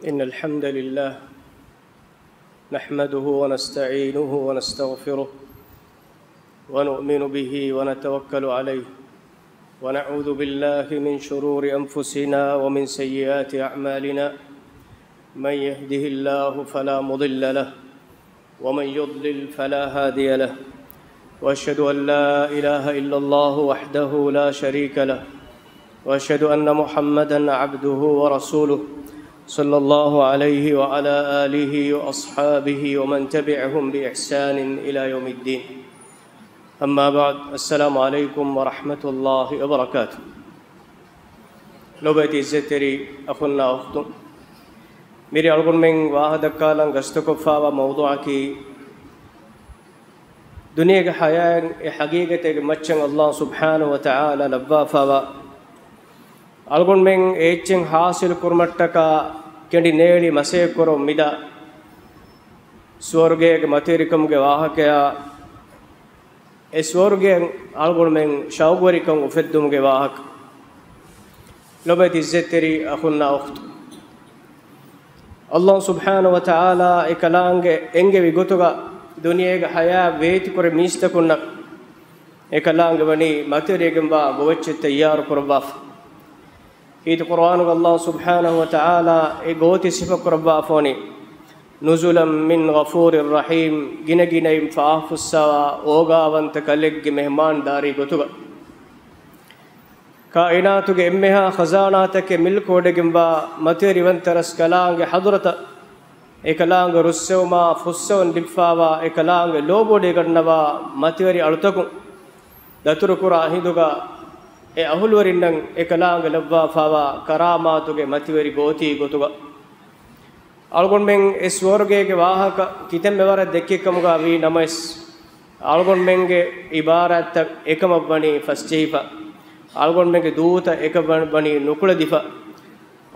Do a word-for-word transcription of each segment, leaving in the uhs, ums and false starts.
إن الحمد لله نحمده ونستعينه ونستغفره ونؤمن به ونتوكل عليه ونعوذ بالله من شرور أنفسنا ومن سيئات أعمالنا. من يهده الله فلا مضل له ومن يضلل فلا هادي له. وأشهد أن لا إله إلا الله وحده لا شريك له. وأشهد أن محمدا عبده ورسوله صلى الله عليه وعلى آله وأصحابه ومن تبعهم بإحسان إلى يوم الدين. أما بعد، السلام عليكم ورحمة الله وبركاته. ލޮބުވެތި އިއްޒަތްތެރި އަޚުންނާ އުޚްތުން، މިރޭ އަޅުގަނޑުމެން ވާހަކަދައްކާލަން ގަސްތުކޮށްފާވާ މައުޟޫޢަކީ، ދުނިޔޭގެ ޙަޔާތް އެ ޙަޤީޤަތެއްގެ މައްޗަށް ﷲ ސުބްޙާނަހޫ ވަތަޢާލާ ލައްވާފާވާ، އަޅުގަނޑުމެން އެ އެއްޗެއް ޙާޞިލު ކުރުމަށްޓަކާ ކެނޑި ނޭޅި މަސައްކަތް ކުރަމުން މިދާ ސުވަރުގޭގެ މަތިވެރިކަމުގެ ވާހަކަޔާ، އެ ސުވަރުގެއަށް އަޅުގަނޑުމެން ޝައުގުވެރިކަން އުފެއްދުމުގެ ވާހަކަ. ލޮބުވެތި އިއްޒަތްތެރި އަޚުންނާ އުޚްތުން، ﷲ ސުބްޙާނަހޫ ވަތަޢާލާ އެކަލާނގެ އެންގެވި ގޮތުގަ ދުނިޔޭގެ ޙަޔާތް ވޭތުކުރި މީސްތަކުންނަށް އެކަލާނގެ ވަނީ މަތިވެރިވެގެންވާ ގޯތި ތައްޔާރު ކުރައްވާފަ. ކީރިތި ޤުރްއާނުގަ ﷲ ސުބްޙާނަހޫ ވަތަޢާލާ އެ ގޯތި ސިފަ ކުރައްވާފަވަނީ، نزلا من غفور رحيم، ގިނަގިނައިން ފާފަފުއްސަވާ އޯގާވަންތަ ކަލެއްގެ މެހްމާންދާރީ ގޮތުގަ. ކާއިނާތުގެ އެންމެހާ ޚަޒާނާތަކެއް މިލްކުވެވޮޑިގެންވާ މަތިވެރިވަންތަ ރަސްކަލާނގެ ޙަޟްރަތަށް އެކަލާނގެ ރުއްސެވުމާ ފުއްސެވުން ލިބިފާވާ އެކަލާނގެ ލޯބިވޮޑިގަންނަވާ މަތިވެރި އަޅުތަކުން ދަތުރުކުރާ ހިނދުގަ އެ އަހުލުވެރިންނަށް އެކަލާނގެ ލައްވާފާވާ ކަރާމާތުގެ މަތިވެރި ގޯތީ ގޮތުގަ. އަޅުގަނޑުމެން އެ ސުވަރުގޭގެ ވާހަކަ ކިތަންމެ ވަރަށް ދެއްކި ކަމުގަ ވީ ނަމަވެސް، އަޅުގަނޑުމެންގެ އިބާރާތްތައް އެކަމަށް ވަނީ ފަސްޖެހިފަ. އަޅުގަނޑުމެންގެ ދޫތައް އެކަމަށް ވަނީ ނުކުޅެދިފަ.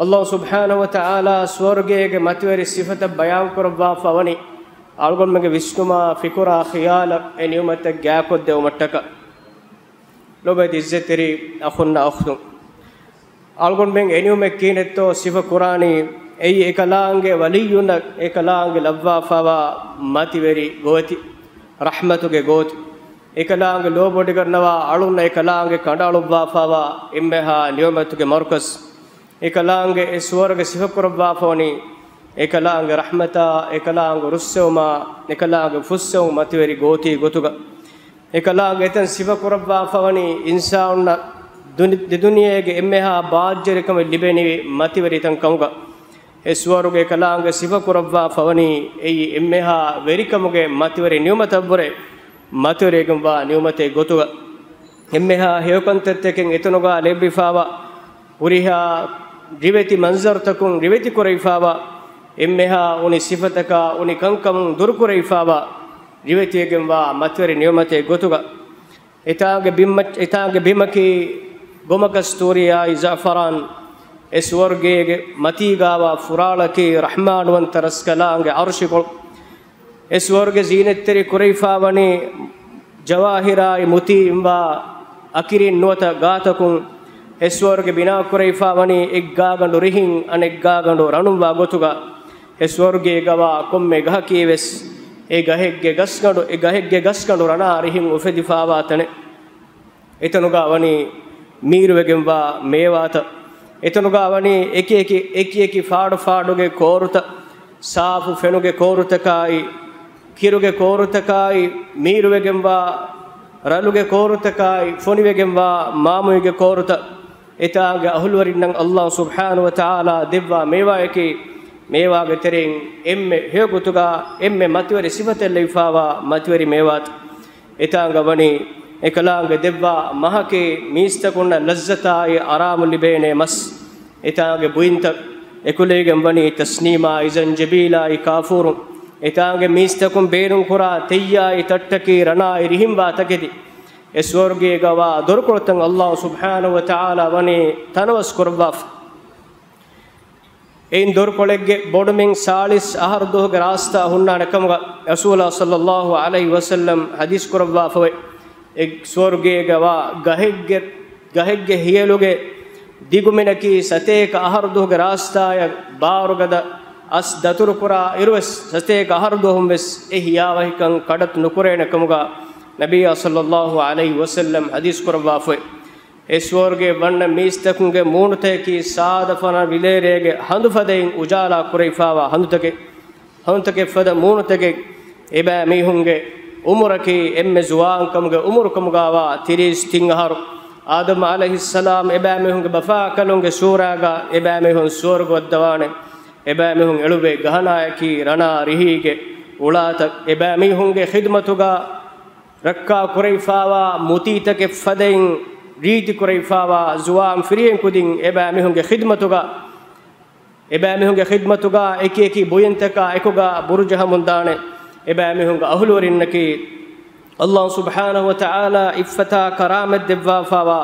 ﷲ ސުބްޙާނަހޫ ވަތަޢާލާ ސުވަރުގޭގެ މަތިވެރި ސިފަތައް ބަޔާންކުރައްވާފަ ވަނީ، އަޅުގަނޑުމެންގެ ވިސްނުމާ، ފިކުރާ، ޚިޔާލަށް އެ ނިޢުމަތްތައް ގާކޮށްދެވުމަށްޓަކާ. ލޮބުވެތި އިއްޒަތްތެރި އަޚުންނާ އުޚްތުން، އަޅުގަނޑުމެން އެ ނިޢުމަތް ކިހިނެއްތޯ ސިފަ ކުރާނީ، އެއީ އެކަލާނގެ ވަލިއްޔުންނަށް އެކަލާނގެ ލައްވާފާވާ މަތިވެރި ގޯތި، ރަޙްމަތުގެ ގޯތި. އެކަލާނގެ ލޯބިވޮޑިގަންނަވާ އަޅުންނަށް އެކަލާނގެ ކަނޑައަޅުއްވާފާވާ އެންމެހާ ނިޢުމަތުގެ މަރުކަޒު. އެކަލާނގެ އެ ސުވަރުގެ ސިފަ ކުރައްވާފަވަނީ، އެކަލާނގެ ރަޙްމަތާ، އެކަލާނގެ ރުއްސެވުމާ، އެކަލާނގެ ފުއްސެވުން މަތިވެރި ގޯތީ ގޮތުގަ. އެކަލާނގެ އެތަން ސިފަ ކުރައްވާފަވަނީ އިންސާނުންނަށް ދުނި-، ދެދުނިޔޭގެ އެންމެހާ ބާއްޖަވެރިކަމެއް ލިބެނިވި މަތިވެރި ތަން ކަމުގަ. އެ ސުވަރުގެ އެކަލާނގެ ސިފަ ކުރައްވާފަވަނީ އެއީ އެންމެހާ ވެރިކަމުގެ މަތިވެރި ނިޢުމަތަށްވުރެ މަތިވެރިވެގެންވާ ނިޢުމަތެއް ގޮތުގަ. އެންމެހާ ހެޔޮކަންތައްތަކެއް އެތަނުގަ ލެއްވިފާވާ، ހުރިހާ ރިވެތި މަންޒަރުތަކުން ރިވެތި ކުރެވިފާވާ، އެންމެހާ އުނި ސިފަތަކާ އުނި ކަންކަމުން ދުރުކުރެވިފާވާ، ރިވެތިވެގެންވާ މަތިވެރި ނިޢުމަތެއް ގޮތުގަ. އެތާނގެ ބިމަ-، އެތާނގެ ބިމަކީ ގޮމަކަސްތޫރިއާއި ޒަޢުފަރާން، އެ ސުވަރުގޭގެ މަތީގާވާ ފުރާޅަކީ ރަޙްމާންވަންތަ ރަސްކަލާނގެ ޢަރުޝިކޮޅު. އެ ސުވަރުގެ ޒީނަތްތެރި ކުރެވިފާވަނީ ޖަވާހިރާއި މުތީއިންވާ އަކިރިން ނުވަތަ ގާތަކުން. އެ ސުވަރުގެ ބިނާ ކުރެވިފާވަނީ އެއްގާގަނޑު ރިހިން އަނެއްގާގަނޑު ރަނުންވާ ގޮތުގަ. އެ ސުވަރުގޭގަވާ ކޮންމެ ގަހަކީވެސް އެ ގަހެއްގެ ގަސްގަނޑު، އެ ގަހެއްގެ ގަސްގަނޑު ރަނާ ރިހިން އުފެދިފާވާ ތަނެއް. އެތަނުގަ ވަނީ މީރުވެގެންވާ މޭވާތައް، އެތަނުގަ ވަނީ އެކި އެކި، އެކި އެކި ފާޑު ފާޑުގެ ކޯރުތައް، ސާފު ފެނުގެ ކޯރުތަކާއި، ކިރުގެ ކޯރުތަކާއި، މީރުވެގެންވާ ރަލުގެ ކޯރުތަކާއި، ފޮނިވެގެންވާ މާމުއިގެ ކޯރުތައް. އެތާނގެ އަހުލުވެރިންނަށް ﷲ ސުބްޙާނަހޫ ވަތަޢާލާ ދެއްވާ މޭވާއަކީ، މޭވާގެ ތެރެއިން އެންމެ ހެޔޮ ގޮތުގަ އެންމެ މަތިވެރި ސިފަތައް ލެވިފާވާ މަތިވެރި މޭވާތައް. އެތާނގަ ވަނީ އެކަލާނގެ ދެއްވާ މަހަކީ މީސްތަކުންނަށް ލައްޒަތާއި އަރާމު ލިބޭނޭ މަސް. އެތާނގެ ބުއިންތައް އެކުލެވިގެން ވަނީ ތަސްނީމާއި ޒަންޖަބީލާއި ކާފޫރުން. އެތާނގެ މީސްތަކުން ބޭނުންކުރާ ތެއްޔާއި ތައްޓަކީ ރަނާއި ރިހިންވާ ތަކެތި. އެ ސުވަރުގޭގަވާ ދޮރުކޮޅުތައް ﷲ ސުބްޙާނަހޫ ވަތަޢާލާ ވަނީ ތަނަވަސް ކުރައްވާފަ. އެއިން ދޮރުކޮޅެއްގެ ބޮޑުމިން ސާޅީސް އަހަރު ދުވަހުގެ ރާސްތާ ހުންނާނެ ކަމުގަ ރަސޫލާ ޞައްލައްލާހު ޢަލައިހި ވަސައްލަމް ޙަދީޘް ކުރައްވާފައޮތް. އެ ސުވަރުގޭގަވާ ގަހެއްގެ، ގަހެއްގެ ހިޔަލުގެ ދިގުމިނަކީ ސަތޭކަ އަހަރު ދުވަހުގެ ރާސްތާއަށް ބާރުގަދަ އަސް ދަތުރުކުރާ އިރުވެސް، ސަތޭކަ އަހަރު ދުވަހުން ވެސް އެ ހިޔާވަހިކަން ކަޑައްތު ނުކުރޭނެ ކަމުގަ ނަބިއްޔާ ޞައްލައްލާހު ޢަލައިހި ވަސައްލަމް ޙަދީޘް ކުރައްވާފައި. އެ ސުވަރުގެ ވަންނަ މީސްތަކުންގެ މޫނުތަކަކީ ސާދަ ފަނަރަ ވިލޭރޭގެ ހަނދު ފަދައިން އުޖާލާ ކުރެވިފާވާ ހަނދުތަކެއް. ހަނދުތަކެއް ފަދަ މޫނުތަކެއް. އެބައިމީހުންގެ އުމުރަކީ އެންމެ ޒުވާންކަމުގެ އުމުރު ކަމުގާވާ ތިރީސް ތިން އަހަރު. އާދަމް ޢަލައިހިއްސަލާމް އެބައިމީހުންގެ ބަފާކަލުންގެ ސޫރާގަ އެބައިމީހުން ސުވަރުގެ ވައްދަވާނެ. އެބައިމީހުން އެޅުއްވޭ ގަހަނާއަކީ ރަނާ ރިހީގެ އުޅާތައް. އެބައިމީހުންގެ ޚިދުމަތުގަ ރައްކާ ކުރެވިފާވާ މުތީތަކެއް ފަދައިން ރީތި ކުރެވިފާވާ ޒުވާން ފިރިހެން ކުދިން އެބައިމީހުންގެ ޚިދުމަތުގަ، އެބައިމީހުންގެ ޚިދުމަތުގަ އެކި އެކި ބުއިންތަކާ އެކުގަ ބުރުޖަހަމުންދާނެ. އެބައިމީހުންގެ އަހުލުވެރިންނަކީ ﷲ ސުބްޙާނަހޫ ވަތަޢާލާ އިއްފަތާ ކަރާމަތް ދެއްވާފާވާ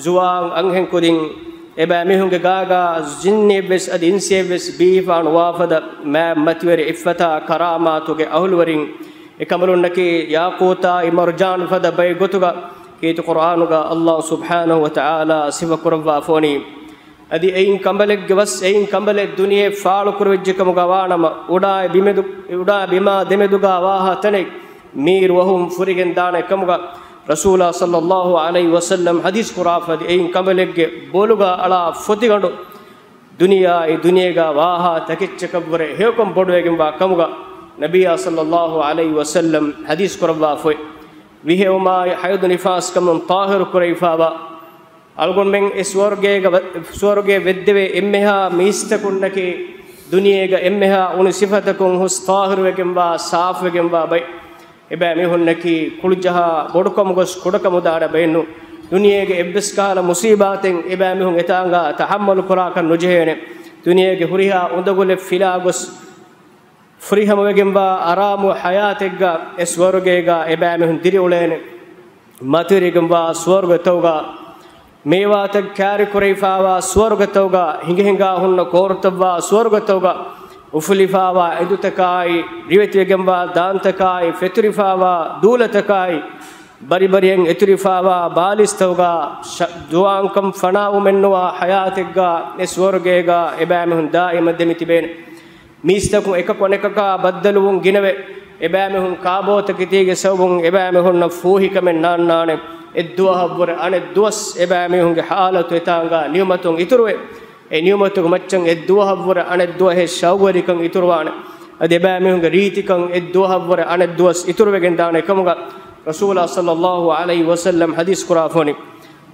ޒުވާން އަންހެން ކުދިން. އެބައިމީހުންގެ ގާގަ ޖިންނިއެއްވެސް އަދި އިންސިއެއްވެސް ބީފާ ނުވާފަދަ މާތް މަތިވެރި އިއްފަތާ ކަރާމާތުގެ އަހުލުވެރިން. އެކަނބަލުންނަކީ ޔާޤޫތާއި މަރުޖާން ފަދަ ބައެއް ގޮތުގަ ކީރިތި ޤުރްއާނުގަ ﷲ ސުބްޙާނަހޫ ވަތަޢާލާ ސިފަ ކުރައްވާފަވަނީ. އަދި އެއިން ކަނބަލެއްގެ ވަސް އެއިން ކަނބަލެއް ދުނިޔެ ފާޅުކުރެވިއްޖެ ކަމުގަ ވާނަމަ، އުޑާއި ބިމެދު، އުޑާ ބިމާ ދެމެދުގަ ވާހާ ތަނެއް މީރު ވަހުން ފުރިގެން ދާނެ ކަމުގަ ރަސޫލާ ޞައްލައްލާހު ޢަލައިހި ވަސައްލަމް ޙަދީޘް ކުރާފަދި އެއިން ކަނބަލެއްގެ ބޮލުގަ އަޅާ ފޮތިގަނޑު ދުނިޔެއާއި ދުނިޔޭގަ ވާހާ ތަކެއްޗަކަށްވުރެ ހެޔޮކޮށް ބޮޑުވެގެންވާ ކަމުގަ ނަބިއްޔާ ޞައްލައްލާހު ޢަލައިހި ވަސައްލަމް ޙަދީޘް ކުރައްވާފައި. ވިހެއުމާއި ޙައިޟު ނިފާސްކަމުން ޠާހިރު ކުރެވިފާވާ އަޅުގަނޑުމެން އެ ސުވަރުގޭގަ، ސުވަރުގޭ ވެއްދެވޭ އެންމެހާ މީސްތަކުންނަކީ ދުނިޔޭގަ އެންމެހާ އުނި ސިފަތަކުން ހުސް ޠާހިރުވެގެންވާ ސާފުވެގެންވާ ބައެއް. އެބައިމީހުންނަކީ ކުޅުޖަހާ ބޮޑުކަމުގޮސް ކުޑަކަމުދާނެ ބައެއްނު. ދުނިޔޭގެ އެއްވެސް ކަހަލަ މުސީބާތެއް އެބައިމީހުން އެތާނގަ ތަޙައްމަލު ކުރާކަށް ނުޖެހޭނެ. ދުނިޔޭގެ ހުރިހާ އުނދަގުލެއް ފިލާގޮސް ފުރިހަމަވެގެންވާ އަރާމު ޙަޔާތެއްގަ އެ ސުވަރުގޭގަ އެބައިމީހުން ދިރިއުޅޭނެ. މަތިވެރިގެންވާ ސުވަރުގެތަކުގަ މޭވާތައް ކާރިކުރެވިފާވާ ސުވަރުގެތަކުގަ ހިނގަހިނގާ ހުންނަ ކޯރުތައްވާ ސުވަރުގެތަކުގަ އުފުލިފާވާ އެނދުތަކާއި، ރިވެތިވެގެންވާ ދާންތަކާއި، ފެތުރިފާވާ ދޫލަތަކާއި، ބަރިބަރިއަށް އެތުރިފާވާ ބާލިސްތަކުގަ ޝަ-، ޒުވާންކަން ފަނާވުމެއްނުވާ ޙަޔާތެއްގަ އެ ސުވަރުގޭގަ އެބައިމީހުން ދާއިމަށް ދެމިތިބޭނެ. މީސްތަކުން އެކަކު އަނެކަކާ ބައްދަލުވުން ގިނަވެ، އެބައިމީހުން ކާބޯތަކެތީގެ ސަބަބުން އެބައިމީހުންނަށް ފޫހިކަމެއް ނާންނާނެ. އެއްދުވަހަށްވުރެ އަނެއްދުވަސް އެބައިމީހުންގެ ޙާލަތު އެތާނގާ ނިޢުމަތުން އިތުރުވެ، އެ ނިޢުމަތުގެ މައްޗަށް އެއްދުވަހަށްވުރެ އަނެއްދުވަހެއް ޝައުގުވެރިކަން އިތުރުވާނެ. އަދި އެބައިމީހުންގެ ރީތިކަން އެއްދުވަހަށްވުރެ އަނެއްދުވަސް އިތުރުވެގެންދާނެ ކަމުގަ ރަސޫލާ ޞައްލައްލާހު ޢަލައިހި ވަސައްލަމް ޙަދީޘް ކުރާފަވަނީ.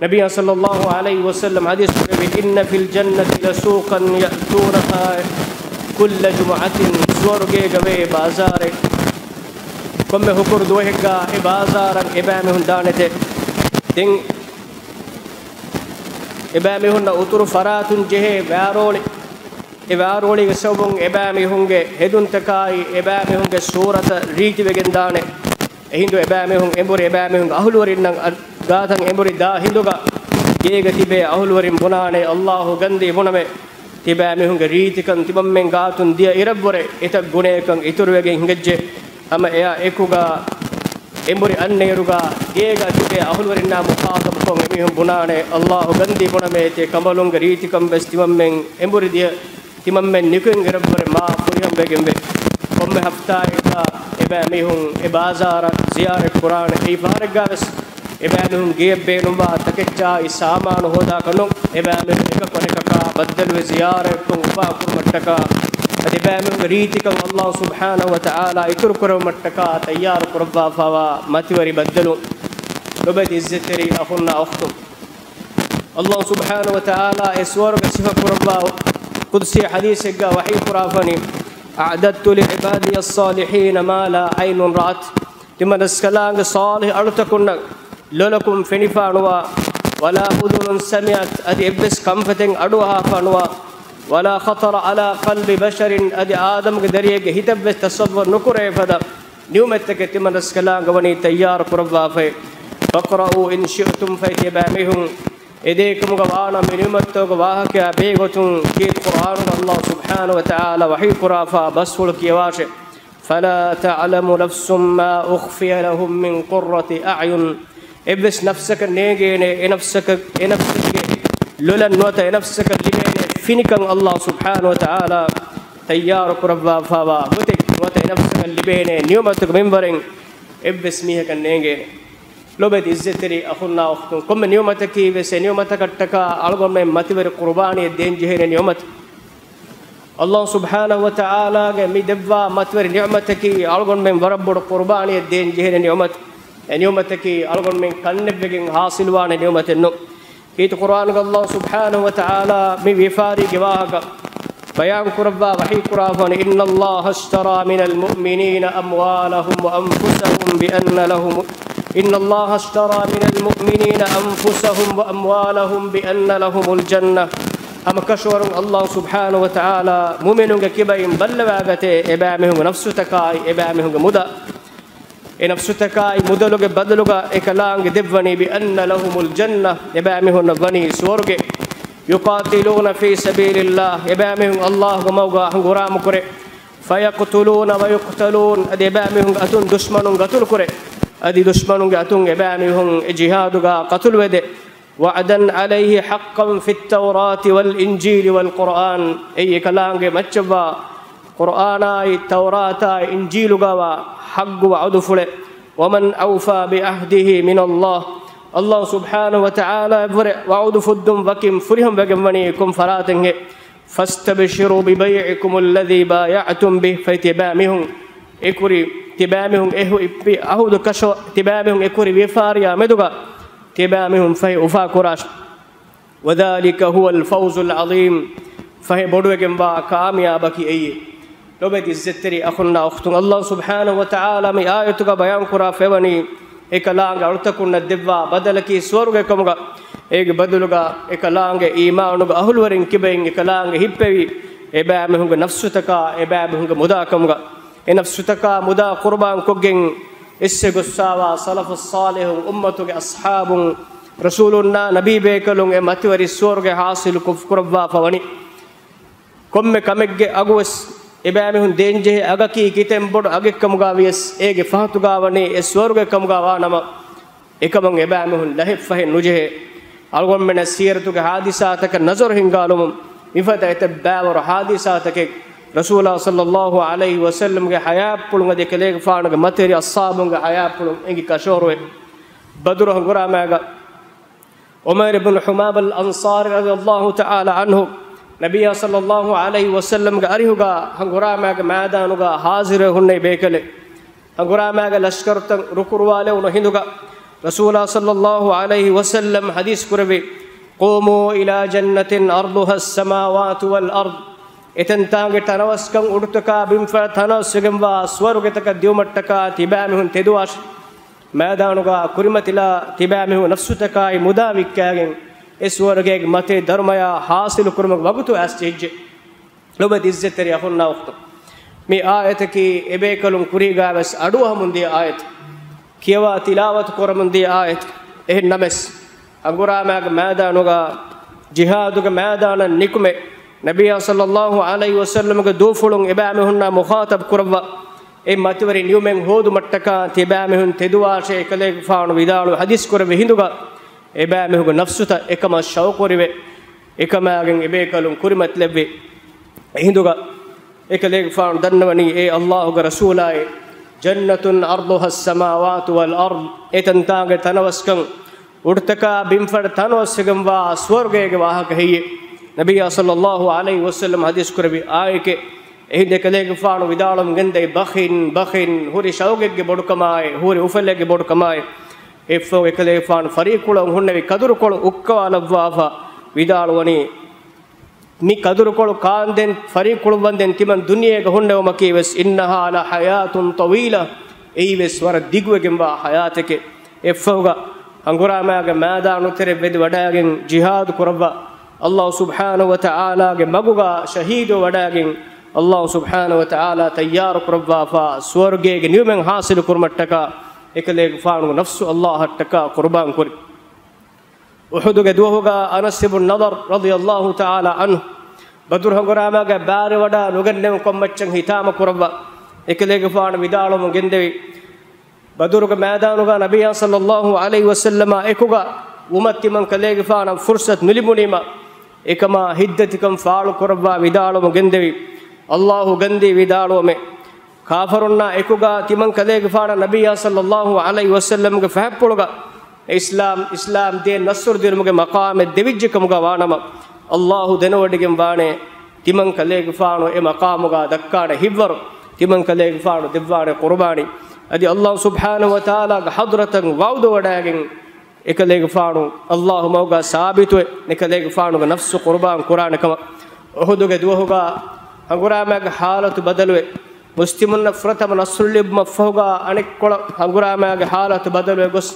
ނަބިއްޔާ ޞައްލައްލާހު ޢަލައިހި ވަސައްލަމް ޙަދީޘް ކުރެއްވި، إن في الجنة لسوقا يأتونها كل جمعة. ސުވަރުގޭގަ ވޭ ބާޒާރެއް. ކޮންމެ ހުކުރު ދުވަހެއްގަ އެ ބާޒާރަށް އެބައިމީހުން ދާނެތެ. ދެން އެބައިމީހުންނަށް އުތުރު ފަރާތުން ޖެހޭ ވާރޯޅި. އެ ވާރޯޅީގެ ސަބަބުން އެބައިމީހުންގެ ހެދުންތަކާއި، އެބައިމީހުންގެ ސޫރަތަށް ރީތިވެގެންދާނެ. އެހިނދު އެބައިމީހުން އެނބުރި އެބައިމީހުންގެ އަހުލުވެރިންނަށް އަ-، ގާތަށް އެނބުރި ދާ ހިނދުގަ ގޭގަ ތިބޭ އަހުލުވެރިން ބުނާނެ، ﷲ ގަންދީ ބުނަމޭ، ތިބައިމީހުންގެ ރީތިކަން ތިމަންމެން ގާތުން ދިޔަ އިރަށްވުރެ އެތައް ގުނަޔަކަށް އިތުރުވެގެން ހިނގައްޖެ. ހަމަ އެއާ އެކުގަ އެނބުރި އަންނައިރުގަ ގޭގަ ތިބޭ އަހުލުވެރިންނާ މުޚާޠަބުކޮށް އެމީހުން ބުނާނެ، ﷲ ގަންދީ ބުނަމޭ، ތި ކަނބަލުންގެ ރީތިކަން ވެސް ތިމަންމެން އެނބުރި ދިޔަ ތިމަންމެން ނިކުތް އިރަށްވުރެ މާ ފުރިހަމަވެގެންވޭ. ކޮންމެ ހަފްތާއެއްގަ އެބައިމީހުން އެ ބާޒާރަށް ޒިޔާރަތް ކުރާނެ. އެއީ ފަހަރެއްގަ ވެސް އެބައިމީހުން ގެޔަށް ބޭނުންވާ ތަކެއްޗާއި ސާމާނު ހޯދާކަށް ނޫން. އެބައިމީހުން އެކަކު އަނެކަކާ ބައްދަލުވެ ޒިޔާރަތްކޮށް އުފާކުރުމަށްޓަކާ، އަދި އެބައިމީހުންގެ ރީތިކަން ﷲ ސުބްޙާނަހޫ ވަތަޢާލާ އިތުރުކުރެއްވުމަށްޓަކާ ތައްޔާރު ކުރައްވާފާވާ މަތިވެރި ބައްދަލު. ލޮބެތި އިއްޒަތްތެރި އަޚުންނާ އުޚްތުން، ﷲ ސުބްޙާނަހޫ ވަތަޢާލާ އެ ސުވަރުގެ ސިފަ ކުރައްވާ ޤުދުސީ ޙަދީޘެއްގަ ވަޙީ ކުރާފަނީ، أعددت لعبادي الصالحين ما لا عين رأت. ތިމަން ރަސްކަލާނގެ ޞާލިޙު އަޅުތަކުންނަށް ލޮލަކުން ފެނިފާނުވާ، ولا أذن سمعت، އަދި އެއްވެސް ކަންފަތެއް އަޑުއަހާފާނުވާ، ولا خطر على قلب بشر، އަދި އާދަމުގެ ދަރިއެއްގެ ހިތަށްވެސް ތަޞައްވަރު ނުކުރެވޭ ފަދަ ނިޢުމަތްތަކެއް ތިމަން ރަސްކަލާނގަ ވަނީ ތައްޔާރު ކުރައްވާފައި. فاقرؤوا إن شئتم، ފައިތި އެބައިމީހުން އެދޭކަމުގަ ވާނަމަ މި ނިޢުމަތްތަކުގެ ވާހަކަޔާ ބެހޭގޮތުން ކީރިތި ޤުރްއާނުގަ ﷲ ސުބްޙާނަހޫ ވަތަޢާލާ ވަޙީ ކުރާފާ ބަސްފުޅު ކިޔަވާށެ. فلا تعلم نفس ما أخفي لهم من قرة أعين. އެއްވެސް ނަފްސަކަށް ނޭނގޭނެ، އެ ނަފްސަކަށް، އެ ނަފްސެއްގެ ލޮލަށް ނުވަތަ އެ ނަފްސަކަށް ލިބޭނެ ފިނިކަން އައްލާހު ސުބްޙާނަހު ވަތަޢާލާ ތައްޔާރު ކުރައްވާފައިވާ ގޮތެއް، ނުވަތަ އެ ނަފްސަކަށް ލިބޭނެ ނިޢުމަތުގެ މިންވަރެއް އެއްވެސް މީހަކަށް ނޭނގޭނެ. ލޮބެތި އިއްޒަތްތެރި އަޚުންނާ އުޚްތުން، ކޮންމެ ނިޢުމަތަކީ ވެސް އެ ނިޢުމަތަކަށްޓަކާ އަޅުގަނޑުމެން މަތިވެރި ޤުރުބާނީއެއް ދޭން ޖެހޭނެ ނިޢުމަތެއް. އައްލާހު ސުބްޙާނަހު ވަތަޢާލާގެ މި ދެއްވާ މަތިވެރި ނިޢުމަތަކީ އަޅުގަނޑުމެން ވަރަށް ބޮޑު ޤުރުބާނީއެއް ދޭން ޖެހޭނެ ނިޢުމަތެއް. އެ ނިޢުމަތަކީ އަޅުގަނޑުމެން ކަންނެތްވެގެން ޙާޞިލުވާނެ ނިޢުމަތެއް ނޫން. ކީރިތި ޤުރުއާނުގަ އައްލާހު ސުބްޙާނަހު ވަތަޢާލާ މި ވިޔަފާރީގެ ވާހަކަ ބަޔާން ކުރައްވާ ވަޙީ ކުރާފަވަނީ، إن الله اشترى من المؤمنين أموالهم وأنفسهم بأن لهم، إن الله اشترى من المؤمنين أنفسهم وأموالهم بأن لهم الجنة. ހަމަ ކަށަވަރުން އައްލާހު ސުބްޙާނަހު ވަތަޢާލާ މުއުމިނުންގެ ކިބައިން ބައްލަވާގަތޭ އެބައިމީހުންގެ ނަފްސުތަކާއި އެބައިމީހުންގެ މުދާ. އެ ނަފްސުތަކާއި މުދަލުގެ ބަދަލުގަ އެކަލާނގެ ދެއްވަނީ، بأن لهم الجنة، އެބައިމީހުންނަށް ވަނީ ސުވަރުގެ. يقاتلون في سبيل الله، އެބައިމީހުން އައްލާހުގެ މަގުގަ ހަނގުރާމަކުރޭ. فيقتلون ويقتلون، އަދި އެބައިމީހުންގެ އަތުން ދުޝްމަނުން ގަތުލުކުރޭ. އަދި ދުޝްމަނުންގެ އަތުން އެބައިމީހުން އެ ޖިހާދުގަ ޤަތުލުވެދޭ. وعدا عليه حقا في التوراة والإنجيل والقرآن، އެއީ އެކަލާނގެ މައްޗަށްވާ ޤުރުއާނާއި ތައުރާތާއި އިންޖީލުގަވާ ޙައްޤު ވަޢުދުފުޅެއް. ومن أوفى بعهده من الله، އައްލާހު ސުބްޙާނަހު ވަތަޢާލާއަށްވުރެ ވަޢުދު ފުއްދުން ވަކިން ފުރިހަމަވެގެންވަނީ ކޮން ފަރާތެއްހޭ؟ فاستبشروا ببيعكم الذي بايعتم به، ފަހެ ތިބާމީހުން އެކުރި، ތިބާމީހުން އެ ހުއި ޢަހުދު ކަށަ، ތިބާމީހުން އެކުރި ވިޔަފާރިއާ މެދުގަ ތިބާމީހުން ފަހެ އުފާކުރާށި. وذلك هو الفوز العظيم، ފަހެ ބޮޑުވެގެންވާ ކާމިޔާބަކީ އެއީ. ލޮބެތި އިއްޒަތްތެރި އަޚުންނާ އުޚްތުން، އައްލާހު ސުބްޙާނަހު ވަތަޢާލާ މި އާޔަތުގަ ބަޔާން ކުރާ ފެވަނީ، އެކަލާނގެ އަޅުތަކުންނަށް ދެއްވާ ބަދަލަކީ ސުވަރުގެ ކަމުގަ، އޭގެ ބަދަލުގަ އެކަލާނގެ އީމާނުގެ އަހުލުވެރިން ކިބައިން އެކަލާނގެ ހިއްޕެވި އެބައިމީހުންގެ ނަފްސުތަކާ އެބައިމީހުންގެ މުދާ ކަމުގަ، އެ ނަފްސުތަކާ މުދާ ޤުރުބާންކޮށްގެން އެއްސެ ގޮއްސާވާ ސަލަފުއް ޞާލިޙުން، އުއްމަތުގެ އަޞްޙާބުން، ރަސޫލުންނާ ނަބީ ބޭކަލުން އެ މަތިވެރި ސުވަރުގެ ޙާޞިލު ކު-، ކުރައްވާފަ ވަނީ. ކޮންމެ ކަމެއްގެ އަގުވެސް އެބައިމީހުން ދޭންޖެހޭ އަގަކީ ކިތަން ބޮޑު އަގެއްކަމުގަ ވިޔަސް، އޭގެ ފަހަތުގަ ވަނީ އެ ސުވަރުގެ ކަމުގަ ވާނަމަ، އެކަމަށް އެބައިމީހުން ލަހެއްފަހެއް ނުޖެހޭ. އަޅުގަނޑުމެންނަށް ސީރަތުގެ ޙާދިސާތަކަށް ނަޒަރު ހިންގާލުމުން، މިފަދަ އެތައް ބައިވަރު ޙާދިސާތަކެއް ރަސޫލާ ޞައްލައްލާހު ޢަލައިހި ވަސައްލަމްގެ ޙަޔާތްޕުޅުން އަދި އެކަލޭގެފާނުގެ މަތިވެރި އަޞްޙާބުންގެ ޙަޔާތްޕުޅުން އެނގި ކަށަވަރުވޭ. ބަދުރު ހަނގުރާމާގަ ޢުމައިރު ބިން ޙުމާމަ އަލް އަންޞާރީ ރަޟިޔައްލާހު ތަޢާލާ ޢަންހު، ނަބިއްޔާ ޞައްލައްލާހު ޢަލައިހި ވަސައްލަމްގެ އަރިހުގަ ހަނގުރާމާގެ މައިދާނުގަ ޙާޟިރުވެ ހުންނެވި ބޭކަލެއް. ހަނގުރާމާގެ ލަޝްކަރުތައް ރުކުރުވާލެވުނު ހިނދުގަ، ރަސޫލާ ޞައްލައްލާހު ޢަލައިހި ވަސައްލަމް ޙަދީޘް ކުރެއްވި، "قوموا إلى جنة عرضها السماوات والأرض." އެތަންތާނގެ ތަނަވަސްކަން އުޑުތަކާ ބިންފަޅަށް ތަނަވަސްވެގެންވާ ސުވަރުގެތަކަށް ދިއުމަށްޓަކާ ތިބާމީހުން ތެދުވާށި. މައިދާނުގަ ކުރިމަތިލާ ތިބާމީހުން ނަފްސުތަކާއި މުދާ ވިއްކާގެން އެ ސުވަރުގޭގެ މަތި ދަރުމަޔާ ޙާޞިލު ކުރުމުގެ ވަގުތު އައިސްޖެހިއްޖެ. ލޮބެތި އިއްޒަތްތެރި އަޚުންނާ އުޚްތުން، މި އާޔަތަކީ އެބޭކަލުން ކުރީގަވެސް އަޑުއަހަމުން ދިޔަ އާޔަތެއް، ކިޔަވާ ތިލާވަތު ކުރަމުން ދިޔަ އާޔަތެއް. އެހެން ނަމަވެސް، ހަނގުރާމާގެ މައިދާނުގަ ޖިހާދުގެ މައިދާނަށް ނިކުމެ، ނަބިއްޔާ ޞައްލައްލާހު ޢަލައިހި ވަސައްލަމްގެ ދޫފުޅުން އެބައިމީހުންނާ މުޚާޠަބް ކުރައްވާ، އެ މަތިވެރި ނިޢުމަތް ހޯދުމަށްޓަކާ ތިބާމީހުން ތެދުވާށޭ އެކަލޭގެފާނު ވިދާޅުވި ޙަދީޘް ކުރެއްވި ހިނދުގަ، އެބައިމީހުންގެ ނަފްސުތައް އެކަމަށް ޝައުޤުވެރިވެ، އެކަމާގެން އެބޭކަލުން ކުރިމަތިލެއްވި އެހިނދުގަ، އެކަލޭގެފާނު ދަންނަވަނީ، އޭ އައްލާހުގެ ރަސޫލާއޭ، جنة عرضها السماوات والأرض، އެތަންތާނގެ ތަނަވަސްކަން އުޑުތަކާ ބިންފަޅަށް ތަނަވަސްވެގެންވާ ސުވަރުގޭގެ ވާހަކަ ހެއްޔޭ؟ ނަބިއްޔާ ޞައްލައްލާހު ޢަލައިހި ވަސައްލަމް ޙަދީޘް ކުރެއްވި އާޔަކޭ. އެހިނދު އެކަލޭގެފާނު ވިދާޅުވަމުން ގެންދަވި، ބަޚިން، ބަޚިން، ހުރި ޝައުގެއްގެ ބޮޑުކަމާއި، ހުރި އުފަލެއްގެ ބޮޑުކަމާއި، އެއަށްފަހު އެކަލޭގެފާނު ފަރީއްކުޅަށް ހުންނެވި ކަދުރުކޮޅު އުއްކަވާލައްވާފަ ވިދާޅުވަނީ، މި ކަދުރުކޮޅު ކާންދެން ފަރީއްކުޅުއްވަންދެން ތިމަން ދުނިޔޭގަ ހުންނެވުމަކީ ވެސް، إنها لحياة طويلة، އެއީ ވެސް ވަރަށް ދިގުވެގެންވާ ޙަޔާތެކޭ. އެއަށްފަހުގަ ހަނގުރާމާގެ މައިދާނުތެރެ ވެދި ވަޑައިގެން ޖިހާދު ކުރައްވާ، އައްލާހު ސުބްޙާނަހު ވަތަޢާލާގެ މަގުގަ ޝަހީދުވެ ވަޑައިގެން، އައްލާހު ސުބްޙާނަހު ވަތަޢާލާ ތައްޔާރު ކުރައްވާފަ ސުވަރުގޭގެ ނިޢުމަތް ޙާޞިލު ކުރުމަށްޓަކާ އެކަލޭގެފާނު ނަފްސު އައްލާހަށްޓަކާ ޤުރުބާން ކުރި. އުޙުދުގެ ދުވަހުގަ އަނަސް އިބްނު ނަޟަރު ރަޟިޔައްލާހު ތަޢާލާ ޢަންހު، ބަދުރު ހަނގުރާމާގަ ބާރެއް ވަޑައި ނުގެންނެވުން ކޮންމައްޗަށް ހިތާމަ ކުރައްވާ، އެކަލޭގެފާނު ވިދާޅުވަމުން ގެންދެވި، ބަދުރުގެ މައިދާނުގަ ނަބިއްޔާ ޞައްލައްލާހު ޢަލައިހި ވަސައްލަމާ އެކުގަ ވުމަށް ތިމަން ކަލޭގެފާނަށް ފުރުސަތު ނުލިބުނީމަ، އެކަމާ ހިތްދަތިކަން ފާޅު ކުރައްވާ ވިދާޅުވަމުން ގެންދެވި. އައްލާހު ގަންދީ ވިދާޅުވަމެ، ކާފަރުންނާ އެކުގަ ތިމަން ކަލޭގެފާނަށް ނަބިއްޔާ ޞައްލައްލާހު ޢަލައިހި ވަސައްލަމްގެ ފަހަތްޕުޅުގަ އިސްލާމް، އިސްލާމް ދީން ނަޞްރު ދިނުމުގެ މަޤާމެއް ދެވިއްޖެ ކަމުގަ ވާނަމަ، އައްލާހު ދެނެވޮޑިގެން ވާނެ، ތިމަން ކަލޭގެފާނު އެ މަޤާމުގަ ދައްކާނެ ހިތްވަރު، ތިމަން ކަލޭގެފާނު ދެއްވާނެ ޤުރުބާނީ. އަދި އައްލާހު ސުބްޙާނަހު ވަތަޢާލާގެ ޙަޟްރަތަށް ވަޢުދު ވަޑައިގެން، އެކަލޭގެފާނު އައްލާހު މަގުގަ ސާބިތުވެ، އެކަލޭގެފާނުގެ ނަފްސު ޤުރުބާން ކުރާނެ ކަމަށް. އުޙުދުގެ ދުވަހުގަ ހަނގުރާމައިގެ ޙާލަތު ބަދަލުވެ، މުސްލިމުންނަށް ފުރަތަމަ ނަޞްރު ލިބުމަށްފަހުގަ އަނެއްކޮޅަށް ހަނގުރާމައިގެ ޙާލަތު ބަދަލުވެ ގޮސް،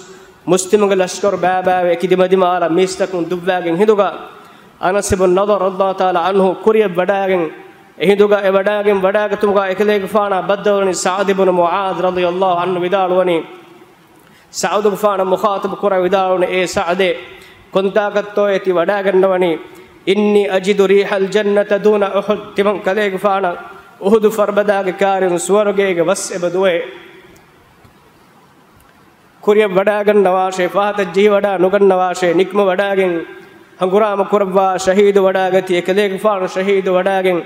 މުސްލިމުންގެ ލަޝްކަރު ބައިބައިވެ އެކި ދިމަދިމާލަށް މީސްތަކުން ދުއްވައިގެން ހިނދުގަ، އަނަސް އިބްނު ނަޟަރު ރަޟިޔައްލާހު ތަޢާލާ ޢަންހު ކުރިޔަށް ވަޑައިގެން، އެހިނދުގަ އެ ވަޑައިގެން ވަޑައިގަތުމުގަ އެކަލޭގެފާނާ ބައްދަލުވަނީ ސަޢުދު ބިން މުޢާޛު ރަޟިޔައްލާހު ޢަންހު ވިދާޅުވަނީ، ސަޢުދުގެފާނަށް މުޚާޠަބު ކުރާ ވިދާޅުވަނީ، އޭ ސަޢުދޭ، ކޮންތާކަށްތޯއޭ ތި ވަޑައިގަންނަވަނީ؟ إني أجد ريح الجنة دون أحد. ތިމަން ކަލޭގެފާނަށް އުޙުދު ފަރުބަދާގެ ކާރިން ސުވަރުގޭގެ ވަސް އެބަ ދުވޭ. ކުރިޔަށް ވަޑައިގަންނަވާށޭ، ފަހަތަށް ޖެހިވަޑައި ނުގަންނަވާށޭ، ނިކްމަ ވަޑައިގެން ހަނގުރާމަ ކުރައްވާ، ޝަހީދު ވަޑައިގަތީ، އެކަލޭގެފާނު ޝަހީދު ވަޑައިގެން،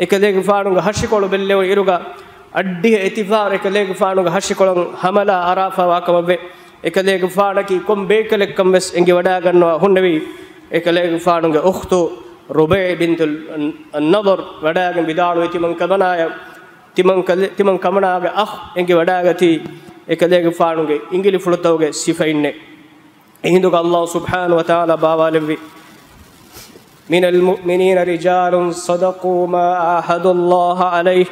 އެކަލޭގެފާނުގެ ހަށިކޮޅު ބެއްލެވުނު އިރުގަ، އައްޑިހަ އެތިފާރު އެކަލޭގެފާނުގެ ހަށިކޮޅަށް ހަމަލާ އަރާފަވާ ކަމަށްވެ، އެކަލޭގެފާނަކީ ކޮން ބޭކަލެއްކަން ވެސް އެނގި ވަޑައިގަންނަވާ ހުންނެވީ، އެކަލޭގެފާނުގެ އުޚްތު ރުބައި ބިންތު ނަޟަރު ވަޑައިގެން ވިދާޅުވި ތިމަން ކަމަނާޔަށް، ތިމަން ކަލެ-، ތިމަން ކަމަނާގެ އަޚް އެނގި ވަޑައިގަތީ، އެކަލޭގެފާނުގެ އިނގިލިފުޅުތަކުގެ ސިފައިންނޭ. އެހިނދުގަ އައްލާހު ސުބްޙާނަހު ވަތަޢާލާ ބާވާލެއްވި، من المؤمنين رجال صدقوا ما عاهدوا الله عليه.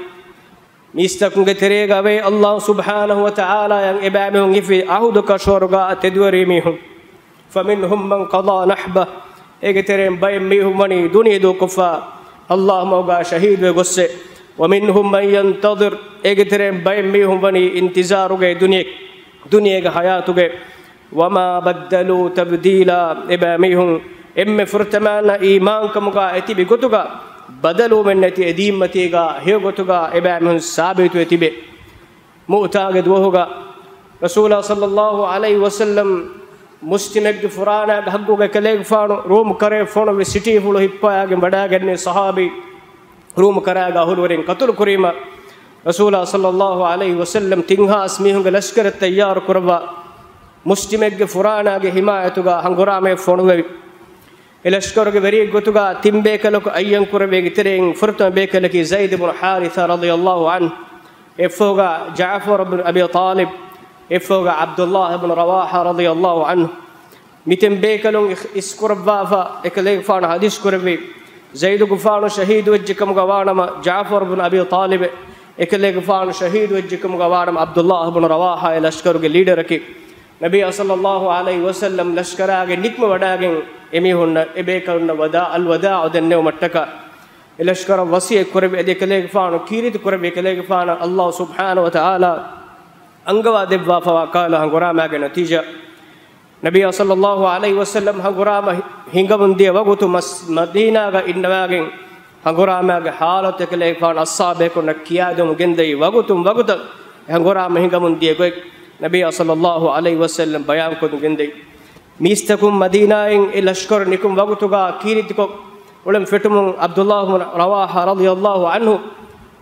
މީސްތަކުންގެ ތެރޭގަ ވޭ އައްލާހު ސުބްޙާނަހު ވަތަޢާލާއަށް އެބައިމީހުން ހިފި އަހުދު ކަށަވަރުގަ ތެދުވެރި މީހުން. فمنهم من قضى نحبه، އޭގެ ތެރެއިން ބައެއް މީހުން ވަނީ ދުނިޔެ ދޫކޮށްފަ، އައްލާހު މަގުގަ ޝަހީދުވެ ގޮއްސެ. ومنهم من ينتظر، އޭގެ ތެރެއިން ބައެއް މީހުން ވަނީ އިންތިޒާރުގައި ދުނިޔެ، ދުނިޔޭގެ ޙަޔާތުގައި. وما بدلوا تبديلا، އެބައިމީހުން އެންމެ ފުރަތަމަ އީމާންކަމުގަ އެތިބި ގޮތުގަ ބަދަލުވުމެއް ނެތި، އެ ދީންމަތީގަ ހެޔޮ ގޮތުގަ އެބައިމީހުން ސާބިތުވެ ތިބެ. މުއުތާގެ ދުވަހުގަ ރަސޫލާ ޞައްލައްލާހު ޢަލައިހި ވަސައްލަމް މުސްލިމެއްގެ ފުރާނާގެ ޙައްޤުގަ ކަލޭގެފާނު ރޫމް ކަރައެއް ފޮނުވި ސިޓީފުޅު ހިއްޕައިގެން ވަޑައިގެންނެވި ޞަޙާބީ ރޫމް ކަރައިގެ އަހުލުވެރިން ޤަތުލު ކުރީމަ، ރަސޫލާ ޞައްލައްލާހު ޢަލައިހި ވަސައްލަމް ތިން ހާސް މީހުންގެ ލަޝްކަރެއް ތައްޔާރު ކުރައްވާ، މުސްލިމެއްގެ ފުރާނާގެ ޙިމާޔަތުގަ ހަނގުރާމައެއް ފޮނުވެވި. އެ ލަޝްކަރުގެ ވެރިއެއްގޮތުގަ ތިން ބޭކަލަކު އައްޔަން ކުރެއްވި. އޭގެ ތެރެއިން ފުރަތަމަ ބޭކަލަކީ ޒައިދު ބުނު ޙާރިޘާ ރަޟިޔައްލާހު ޢަންހު، އެއަށްފަހުގަ ޖަޢުފަރު ބުނު އަބީ ޠާލިބް، އެއަށްފަހުގަ ޢަބްދުއްލާހި ބުނު ރަވާޙާ ރަޟިޔައްލާހު ޢަންހު. މި ތިން ބޭކަލުން އިސް-، އިސްކުރައްވާފަ އެކަލޭގެފާނު ޙަދީޘް ކުރެއްވި. ޒައިދުގެފާނު ޝަހީދުވެއްޖެ ކަމުގަ ވާނަމަ، ޖަޢުފަރު ބުނު އަބީ ޠާލިބެ، އެކަލޭގެފާނު ޝަހީދުވެއްޖެ ކަމުގަ ވާނަމަ، ޢަބްދުއްލާހި ބުނު ރަވާޙާ އެ ލަޝްކަރުގެ ލީޑަރަކީ. ނަބިއްޔާ ޞައްލައްލާހު ޢަލައިހި ވަސައްލަމް ލަޝްކަރާގެ ނިކްމަ ވަޑައިގެން އެމީހުންނަށް އެބޭކަލުންނަށް ވަދާ-، އަލްވަދާޢު ދެންނެވުމަށްޓަކާ، އެ ލަޝްކަރަށް ވަޞިއްޔަތް ކުރެއްވި. އަދި އެކަލޭގެފާނު ކީރިތި ކުރެއްވި. އެކަލޭގެފާނަށް އައްލާހު ސުބްޙާނަހު ވަތަޢާލާ އަންގަވާ ދެއްވާފަވާ ކަހަލަ ހަނގުރާމައިގެ ނަތީޖާ، ނަބިއްޔާ ޞައްލައްލާހު ޢަލައިހި ވަސައްލަމް ހަނގުރާމަ ހި-، ހިނގަމުން ދިޔަ ވަގުތު މަސް-، މަދީނާގަ އިންނަވާގެން ހަނގުރާމައިގެ ޙާލަތު އެކަލޭގެފާނު އަޞްޙާބޭކުންނަށް ކިޔާދެމުން ގެންދައި ވަގުތުން ވަގުތަށް ހަނގުރާމަ ހިނގަމުން ދިޔަ ގޮތް ނަބިއްޔާ ޞައްލައްލާހު ޢަލައިހި ވަސައްލަމް ބަޔާންކޮށް ގެންދައި. މީސްތަކުން މަދީނާއިން އެ ލަޝްކަރު ނިކުން ވަގުތުގަ ކީރިތިކޮށް އުޅެން ފެއްޓުމުން ޢަބްދުއްލާހު ބުނު ރަވާޙާ ރަޟިޔައްލާހު ޢަންހު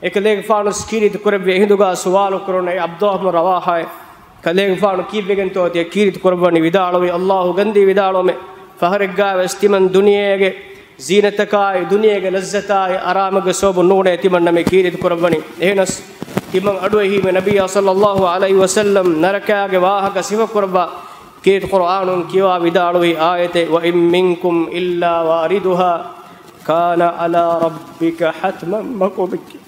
އެކަލޭގެފާނު ކީރިތި ކުރެއްވި. އެހިނދުގަ ސުވާލު ކުރުން އެ ޢަބްދުއްލާހު ބުނު ރަވާޙާއޭ، ކަލޭގެފާނު ކީއްވެގެންތޯ ތިޔަ ކީރިތި ކުރައްވަނީ؟ ވިދާޅުވި، އައްލާހު ގަންދީ ވިދާޅުވަމެ، ފަހަރެއްގަ ވެސް ތިމަން ދުނިޔޭގެ ޒީނަތަކާއި، ދުނިޔޭގެ ލައްޒަތާއި، އަރާމުގެ ސަބަބުން ނޫނޭ ތިމަންނަމެ ކީރިތި ކުރައްވަނީ. އެހެނަސް ތިމަން އަޑުއެހީމެ ނަބިއްޔާ ޞައްލައްލާހު ޢަލައިހި ވަސައްލަމް ނަރަކާގެ ވާހަކަ ސިފަ ކުރައްވާ ކީރިތި ޤުރުއާނުން ކިޔަވާ ވިދާޅުވި އާޔަތެއް، وإن منكم إلا واردها كان على ربك حتما مقضيا.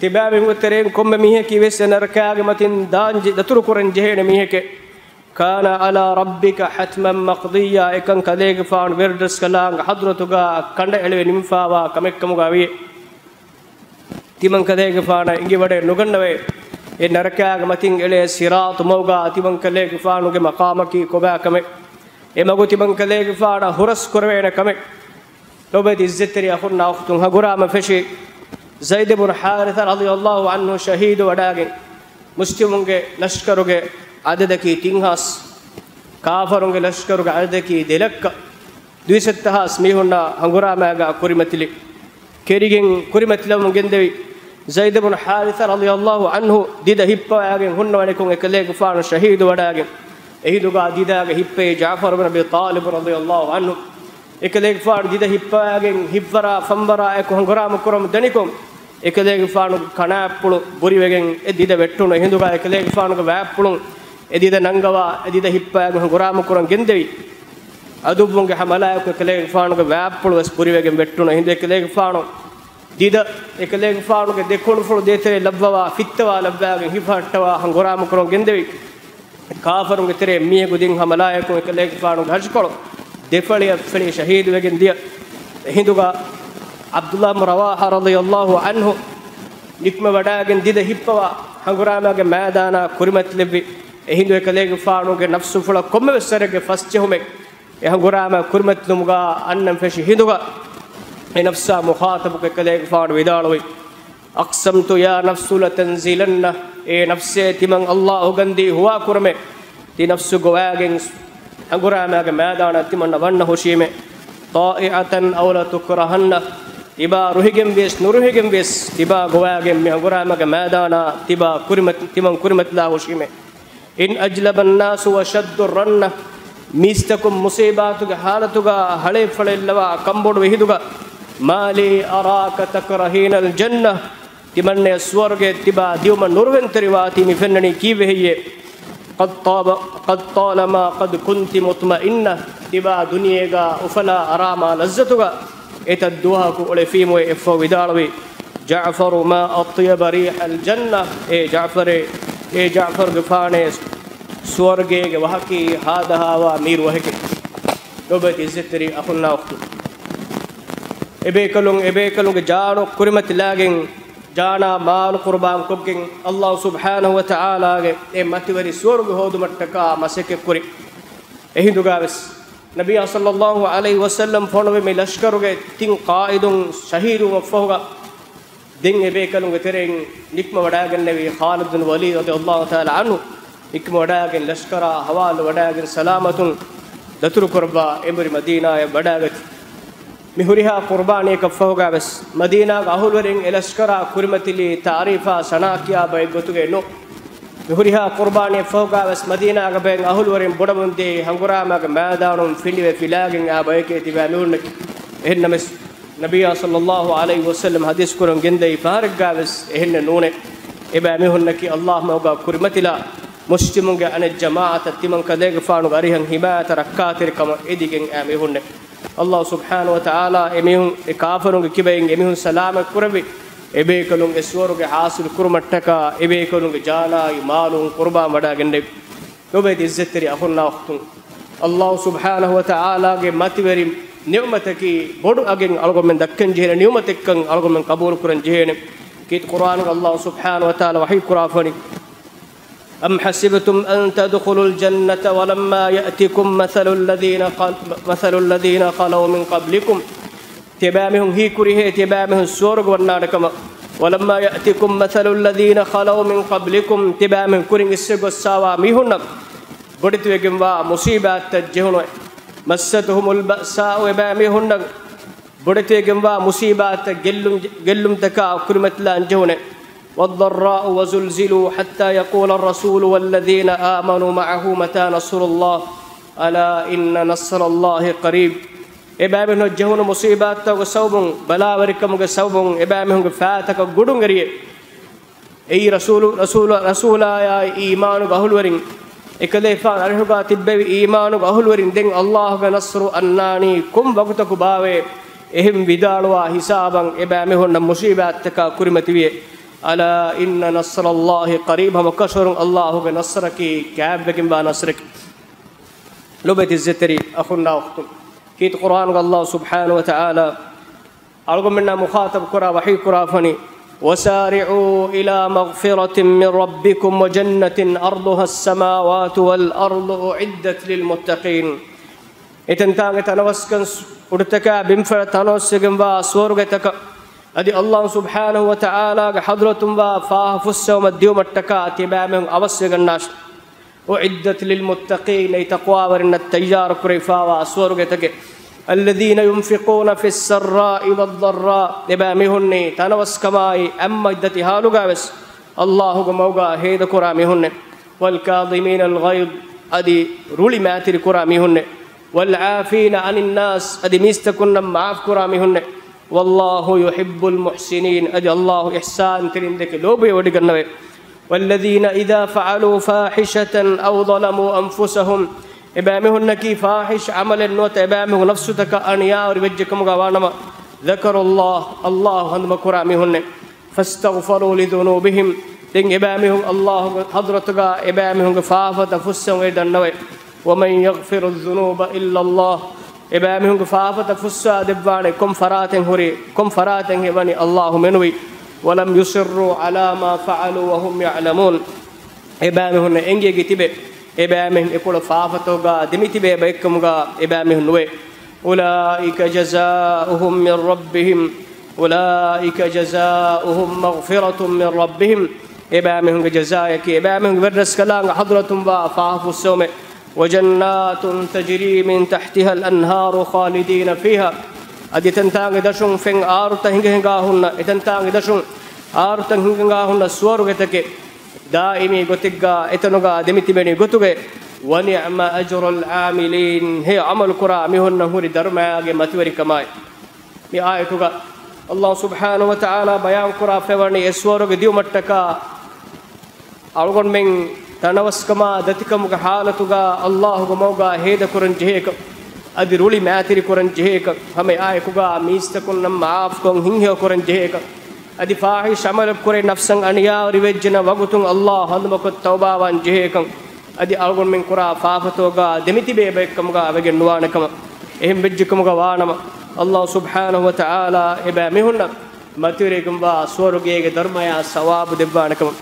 ތިބާމީހުންގެ ތެރެއިން ކޮންމެ މީހަކީ ވެސް އެ ނަރަކާގެ މަތިން ދާން ޖެ-، ދަތުރު ކުރަން ޖެހޭނެ މީހެކޭ. كان على ربك حتما مقضيا، އެކަން ކަލޭގެފާނު ވެރިރަސްކަލާނގެ ޙަޟްރަތުގަ ކަނޑައެޅިވެ ނިމިފާވާ ކަމެއްކަމުގަ ވިޔޭ. ތިމަން ކަލޭގެފާނަށް އެނގިވަޑައެއް ނުގަންނަވައޭ. އެ ނަރަކާގެ މަތިން އެޅޭ ޞިރާޠު މަގުގަ ތިމަން ކަލޭގެފާނުގެ މަޤާމަކީ ކޮބާ ކަމެއް؟ އެ މަގު ތިމަން ކަލޭގެފާނަށް ހުރަސް ކުރެވޭނެ ކަމެއް؟ ލޯބިވެތި ޢިއްޒަތްތެރި އަޚުންނާ އުޚްތުން، ހަނގުރާމަ ފެށި ޒައިދު ބުނު ޙާރިޘާ ރަޟިޔައްލާހު ޢަންހު ޝަހީދު ވަޑައިގެން، މުސްލިމުންގެ ލަޝްކަރުގެ ޢަދަދަކީ ތިން ހާސް. ކާފަރުންގެ ލަޝްކަރުގެ އަދަދަކީ ދެލައްކަ ދުއިސައްތަ ހާސް މީހުންނާ ހަނގުރާމާގާ ކުރިމަތިލި. ކެރިގެން ކުރިމަތިލަމުން ގެންދެވި ޒައިދު ބުން ޙާރިޘާ ރަޟިޔަﷲ ޢަންހު ދިދަ ހިއްޕަވާގެން ހުންނަވަނިކޮށް އެކަލޭގެފާނު ޝަހީދު ވަޑާގެން، އެހިނދުގާ ދިދާގެ ހިއްޕައި ޖަޢުފަރު ބިން އަބީ ޠާލިބު ރަޟިޔަﷲ ޢަންހު. އެކަލޭގެފާނު ދިދަ ހިއްޕަވާގެން ހިއްވަރާ ފަންވަރާ އެކު ހަނގުރާމަ ކުރަމުން ދަނިކޮށް، އެކަލޭގެފާނުގެ ކަނާތްޕުޅު ބުރިވެގެން އެ ދިދަ ވެއްޓުނު. އެހިނދުގާ އެކަލޭގެފާނުގެ ވާތްޕުޅުން އެ ދިދަ ނަންގަވާ، އެ ދިދަ ހިއްޕަވާގެން ހަނގުރާމަ ކުރަން ގެންދެވި. އަދުއްވުންގެ ޙަމަލާއެކު އެކަލޭގެފާނުގެ ވާތްޕުޅު ވެސް ބުރިވެގެން ވެއްޓުނު. އެހިނދު އެކަލޭގެފާނު ދިދަ އެކަލޭގެފާނުގެ ދެކުނުފުޅު ދޭތެރޭ ލައްވަވާ، ފިއްތަވާ ލައްވާގެން ހިފަހައްޓަވާ ހަނގުރާމަ ކުރަން ގެންދެވި. ކާފަރުންގެ ތެރޭ މީހަކު ދިން ހަމަލާއެކު އެކަލޭގެފާނުގެ ހަށިކޮޅު ދެފަޅިއަށް ފެޅި ޝަހީދުވެގެން ދިޔަ. އެހިނދުގާ ޢަބްދުﷲ ބިން ރަވާޙާ ރަޟިޔަﷲ ޢަންހު ނިކުމެވަޑާގެން ދިދަ ހިއްޕަވާ ހަނގުރާމާގެ މައިދާނާ ކުރިމަތިލެއްވި. އެހިނދު އެކަލޭގެފާނުގެ ނަފްސުފުޅަށް ކޮންމެވެސް ވަރެއްގެ ފަސްޖެހުމެއް އެ ހަނގުރާމަ ކުރިމަތިލުމުގާ އަންނަން ފެށި ހިނދުގަ، އެ ނަފްސާ މުޚާޠަބުކޮށް އެކަލޭގެފާނު ވިދާޅުވި، "أقسمت يا نفس لتنزلن." އޭ ނަފްސޭ، ތިމަން ﷲ އުގަންދީ ހުވާ ކުރަމޭ. ތި ނަފްސު ގޮވާގެން ހަނގުރާމާގެ މައިދާނަށް ތިމަންނަ ވަންނަ ހުށީމޭ. "طائعة أو لتكرهن." ތިބާ ރުހިގެން ވިޔަސް ނުރުހިގެން ވިޔަސް ތިބާ ގޮވާގެން މި ހަނގުރާމާގެ މައިދާނާ ތިބާ ކުރިމަތި-، ތިމަން ކުރިމަތިލާ ހުށީމޭ. "إن أجلب الناس وشدوا الرنة." މީސްތަކުން މުޞީބާތުގެ ޙާލަތުގަ ހަޅޭއްފަޅެއްލަވާ ކަންބޮޑުވި ހިނދުގަ، "ما لي أراك تكرهين الجنة." ތިމަންނަޔަށް ސުވަރުގެ ތިބާ ދިއުމަށް ނުރުހެންތެރިވާތީ މި ފެންނަނީ ކީއްވެ ހެއްޔޭ؟ "قد طاب، قد طالما قد كنت مطمئنة." ތިބާ ދުނިޔޭގަ އުފަލާ އަރާމާ ލައްޒަތުގަ އެތައް ދުވަހަކު އުޅެފީމުއޭ. އެއަށްފަހު ވިދާޅުވި، "جعفر ما أطيب ريح الجنة." އޭ ޖަޢުފަރޭ، އޭ ޖަޢުފަރުގެފާނޭ، ސުވަރުގޭގެ ވަހަކީ ހާދަހާވާ މީރު ވަހެކޭ. ލޯބިވެތި ޢިއްޒަތްތެރި އަޚުންނާ އުޚްތުން. އެބޭކަލުން، އެބޭކަލުންގެ ޖާނު ކުރިމަތިލާގެން، ޖާނާ މާލު ޤުރުބާންކޮށްގެން، ﷲ ސުބްޙާނަހޫ ވަތަޢާލާގެ އެ މަތިވެރި ސުވަރުގެ ހޯދުމަށްޓަކާ މަސައްކަތްކުރި. އެހިނދުގާވެސް ނަބިއްޔާ ޞައްލައްލާހު ޢަލައިހި ވަސައްލަމް ފޮނުވި މި ލަޝްކަރުގެ ތިން ޤާއިދުން ޝަހީދުވުމަށްފަހުގަ، ދެން އެބޭކަލުންގެ ތެރެއިން ނިކުމެވަޑާގެންނެވީ ޚާލިދު ބިން ވަލީދު ރަޟިޔަﷲ ތަޢާލާ ޢަންހު. ނިކުމެވަޑާގެން ލަޝްކަރާ ޙަވާލު ވަޑާގެން ސަލާމަތުން ދަތުރުކުރައްވާ އެނބުރި މަދީނާޔަށް ވަޑާގަތީ. މި ހުރިހާ ޤުރުބާނީއަކަށްފަހުގާވެސް މަދީނާގެ އަހުލުވެރިން އެ ލަޝްކަރާ ކުރިމަތިލީ ތަޢުރީފާ ސަނާ ކިޔާ ބައެއް ގޮތުގައެއް ނޫން. މި ހުރިހާ ޤުރުބާނީއަށްފަހުގާވެސް މަދީނާގެ ބައެއް އަހުލުވެރިން ބުނަމުންދޭ ހަނގުރާމާގެ މައިދާނުން ފިނޑިވެ ފިލާގެން އާ ބަޔެކޭ ތިބާ މީހުންނަކީ. އެހެންނަމަވެސް، ނަބިއްޔާ ޞައްލައްލާހު ޢަލައިހި ވަސައްލަމް ޙަދީޘް ކުރަން ގެންދަވި ފަހަރެއްގާވެސް އެހެންނެއް ނޫނޭ. އެބައިމީހުންނަކީ ﷲ މަގުގާ ކުރިމަތިލާ، މުސްލިމުންގެ އަނެއް ޖަމާޢަތަށް ތިމަން ކަލޭގެފާނުގެ އަރިހަށް ޙިމާޔަތަށް ރައްކާތެރިކަމަށް އެދިގެން އައި މީހުންނޭ. ﷲ ސުބްޙާނަހޫ ވަތަޢާލާ އެމީހުން، އެ ކާފަރުންގެ ކިބައިން އެމީހުން ސަލާމަތް ކުރެއްވި، އެބޭކަލުން އެ ސުވަރުގެ ޙާޞިލު ކުރުމަށްޓަކާ އެބޭކަލުންގެ ޖާނާއި މާލުން ޤުރުބާން ވަޑާގެންނެވި. ލޯބިވެތި ޢިއްޒަތްތެރި އަޚުންނާ އުޚްތުން، ﷲ ސުބްޙާނަހޫ ވަތަޢާލާގެ މަތިވެރި ނިޢުމަތަކީ ބޮޑު އަގެއް އަޅުގަނޑުމެން ދައްކަން ޖެހޭނެ، ނިޢުމަތެއްކަން އަޅުގަނޑުމެން ޤަބޫލު ކުރަން ޖެހޭނެ. ކީރިތި ޤުރްއާނުގަ ﷲ ސުބްޙާނަހޫ ވަތަޢާލާ ވަޙީ ކުރާފަނި، أم حسبتم أن تدخلوا الجنة ولما يأتكم مثل الذين خل-، مثل الذين خلوا من قبلكم. ތިޔަބައިމީހުން ހީކުރިހޭ، ތިޔަބައިމީހުން ސުވަރުގެ ވަންނާނެ ކަމަށް. ولما يأتكم مثل الذين خلوا من قبلكم، ތިޔަބައިމީހުން ކުރިން އިސްވެ ގޮއްސާވާ މީހުންނަށް ބޮޑެތިވެގެންވާ މުޞީބާތްތައް ޖެހުނު. مستهم البأساء، އެބައިމީހުންނަށް ބޮޑެތިވެގެންވާ މުޞީބާތްތައް ގެއްލުން، ގެއްލުންތަކާ ކުރިމަތިލާން ޖެހުނެ. والضراء وزلزلوا حتى يقول الرسول والذين آمنوا معه متى نصر الله ألا إن نصر الله قريب. އެބައިމީހުންނަށް ޖެހުނު މުޞީބާތްތަކުގެ ސަބަބުން، ބަލާވެރިކަމުގެ ސަބަބުން އެބައިމީހުންގެ ފައިތަކަށް ގުޑުން އެރިއެ. އެއީ ރަސޫލު، ރަސޫލާ، ރަސޫލާއާއި އީމާނުގެ އަހުލުވެރިން، އެކަލޭފާނު އަރިހުގާ ތިއްބެވި އީމާނުގެ އަހުލުވެރިން، ދެން ﷲގެ ނަޞްރު އަންނާނީ ކޮން ވަގުތަކު ބާވޭ؟ އެހެން ވިދާޅުވާ ހިސާބަށް އެބައިމީހުންނަށް މުޞީބާތްތަކާ ކުރިމަތިވިއެ. ألا إن نصر الله قريب، ހަމަކަށަވަރުން ﷲގެ ނަޞްރަކީ ކާތްވެގެންވާ ނަޞްރަކީ. ލޯބިވެތި ޢިއްޒަތްތެރި އަޚުންނާ އުޚްތުން، ކީރިތި ޤުރްއާނުގަ ﷲ ސުބްޙާނަހޫ ވަތަޢާލާ އަޅުގަނޑުމެންނާ މުޚާޠަބު ކުރާ ވަޙީ ކުރާފަނި، وسارعوا إلى مغفرة من ربكم وجنة عرضها السماوات والأرض أعدت للمتقين. އެތަންތާނގެ ތަނަވަސްކަން އުޑުތަކާ ބިންފަޅަށް ތަނަވަސްވެގެންވާ ސުވަރުގެތަކަށް އަދި ﷲ ސުބްޙާނަހޫ ވަތަޢާލާގެ ޙަޟްރަތުންވާ ފާހަ ފުއްސެވުމަށް ދިއުމަށްޓަކާ ތިޔަބައިމީހުން އަވަސްވެގަންނާށި. أعدت للمتقين، އެއީ ތަޤްވާވެރިންނަށް ތައްޔާރު ކުރެވިފާވާ ސުވަރުގެތަކެއް. الذين ينفقون في السراء والضراء، އެބައިމީހުންނީ ތަނަވަސްކަމާއި އަތްމައި ދަތި ހާލުގަވެސް ﷲ ގެ މަގުގަ ހޭދަކުރާ މީހުންނޭ. والكاظمين الغيظ، އަދި ރުޅި މައިތިރިކުރާ މީހުންނޭ. والعافين عن الناس، އަދި މީސްތަކުންނަށް މަޢާފުކުރާ މީހުންނޭ. والله يحب المحسنين، އަދި ﷲ އިޙްސާންތެރިންދެކެ ލޯބިވެވޮޑިގަންނަވައި. والذين إذا فعلوا فاحشة أو ظلموا أنفسهم، އެބައިމީހުންނަކީ ފާޙިޝް ޢަމަލެއް ނުވަތަ އެބައިމީހުން ނަފްސުތަކަށް އަނިޔާވެރިވެއްޖެކަމުގަ ވާނަމަ، ذكروا الله، ﷲ ހަނދުމަކުރާ މީހުންނޭ. فاستغفروا لذنوبهم، ދެން އެބައިމީހުން ﷲ ގެ ޙަޟްރަތުގަ އެބައިމީހުންގެ ފާފަތައް ފުއްސަން އޮތް ދަންނަވައި. ومن يغفر الذنوب إلا الله، އެބައިމީހުންގެ ފާފަތައް ފުއްސާ ދެއްވާނެ ކޮން ފަރާތެއް ހުރި، ކޮން ފަރާތެއް ހެއްވަނީ ﷲ މެނުވީ. ولم يصروا على ما فعلوا وهم يعلمون، އެބައިމީހުން އެނގިގެ ތިބެ، އެބައިމީހުން އެކޮޅު ފާފަތަކުގަ ދެމިތިބޭ ބައެއްކަމުގަ އެބައިމީހުން ނުވޭ. أولئك جزاؤهم من ربهم، أولئك جزاؤهم مغفرة من ربهم، އެބައިމީހުންގެ ޖަޒާއަކީ އެބައިމީހުންގެ ވެރިރަސްކަލާނގެ ޙަޟްރަތުން ވާ ފާފަ ފުއްސެވުމެއް. وجنات تجري من تحتها الأنهار خالدين فيها، އަދި އެތަންތާނގެ ދަށުން ފެން އާރުތައް ހިނގަ ހިނގާ ހުންނަ، އެތަންތާނގެ ދަށުން އާރުތައް ހިނގަ ހިނގާ ހުންނަ ސުވަރުގެތަކެއް، ދާއިމީ ގޮތެއްގަ އެތަނުގަ ދެމިތިބެނި ގޮތުގައި. ونعم أجر العاملين، ހެޔޮ ޢަމަލު ކުރާ މީހުންނަށް ހުރި ދަރުމަޔާގެ މަތިވެރިކަމާއި. މި އާޔަތުގަ ﷲ ސުބްޙާނަހޫ ވަތަޢާލާ ބަޔާން ކުރާ ފެވަނީ އެ ސުވަރުގެ ދިއުމަށްޓަކާ އަޅުގަނޑުމެން ތަނަވަސްކަމާ ދަތިކަމުގެ ޙާލަތުގަ ﷲ ގެ މަގުގަ ހޭދަކުރަން ޖެހޭކަން، އަދި ރުޅި މައިތިރި ކުރަން ޖެހޭކަން، ހަމަ އެއާއެކުގަ މީސްތަކުންނަށް މަޢާފުކޮށް ހިތްހެޔޮ ކުރަން ޖެހޭކަން، އަދި ފާޙިޝް ޢަމަލެއް ކުރެ ނަފްސަށް އަނިޔާވެރިވެއްޖެނަ ވަގުތުން ﷲ ހަނދުމަކޮށް ތައުބާވާން ޖެހޭކަން، އަދި އަޅުގަނޑުމެން ކުރާ ފާފަތަކުގަ ދެމިތިބޭ ބައެއްކަމުގަ ވެގެން ނުވާނެ ކަމަށް. އެހެން ވެއްޖެކަމުގަ ވާނަމަ، ﷲ ސުބްޙާނަހޫ ވަތަޢާލާ އެބައިމީހުންނަށް މަތިވެރިވެގެންވާ ސުވަރުގޭގެ ދަރުމަޔާ ސަވާބު ދެއްވާނެ ކަމަށް.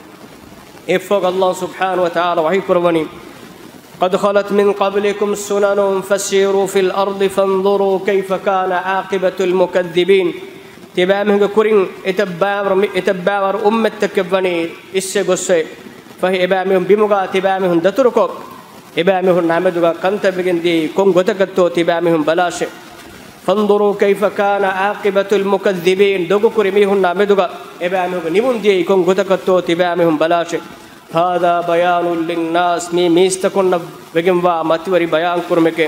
އެއަށްފަހުގަ ﷲ ސުބްޙާނަހޫ ވަތަޢާލާ ވަޙީ ކުރައްވަނީ، قد خلت من قبلكم سنن فسيروا في الأرض فانظروا كيف كان عاقبة المكذبين. ތިބާމީހުންގެ ކުރިން އެތައް ބައިވަރު، އެތައް ބައިވަރު އުއްމަތްތަކެއް ވަނީ އިސްވެ ގޮސްފައި. ފަހެ އެބައިމީހުން ބިމުގަ ތިބާމީހުން ދަތުރުކޮށް، އެބައިމީހުންނާ މެދުގަ ކަންތައް ވެގެން ދިޔައީ ކޮން ގޮތަކަށްތޯ ތިބާމީހުން ބަލާށޭ. فانظروا كيف كان عاقبة المكذبين، ދޮގުކުރި މީހުންނާ މެދުގަ އެބައިމީހުންގެ ނިމުން ދިޔައީ ކޮން ގޮތަކަށްތޯ ތިބާމީހުން ބަލާށޭ. هذا بيان للناس، މީ މީސްތަކުންނަށް ވެގެންވާ މަތިވެރި ބަޔާން ކުރުމެކޭ.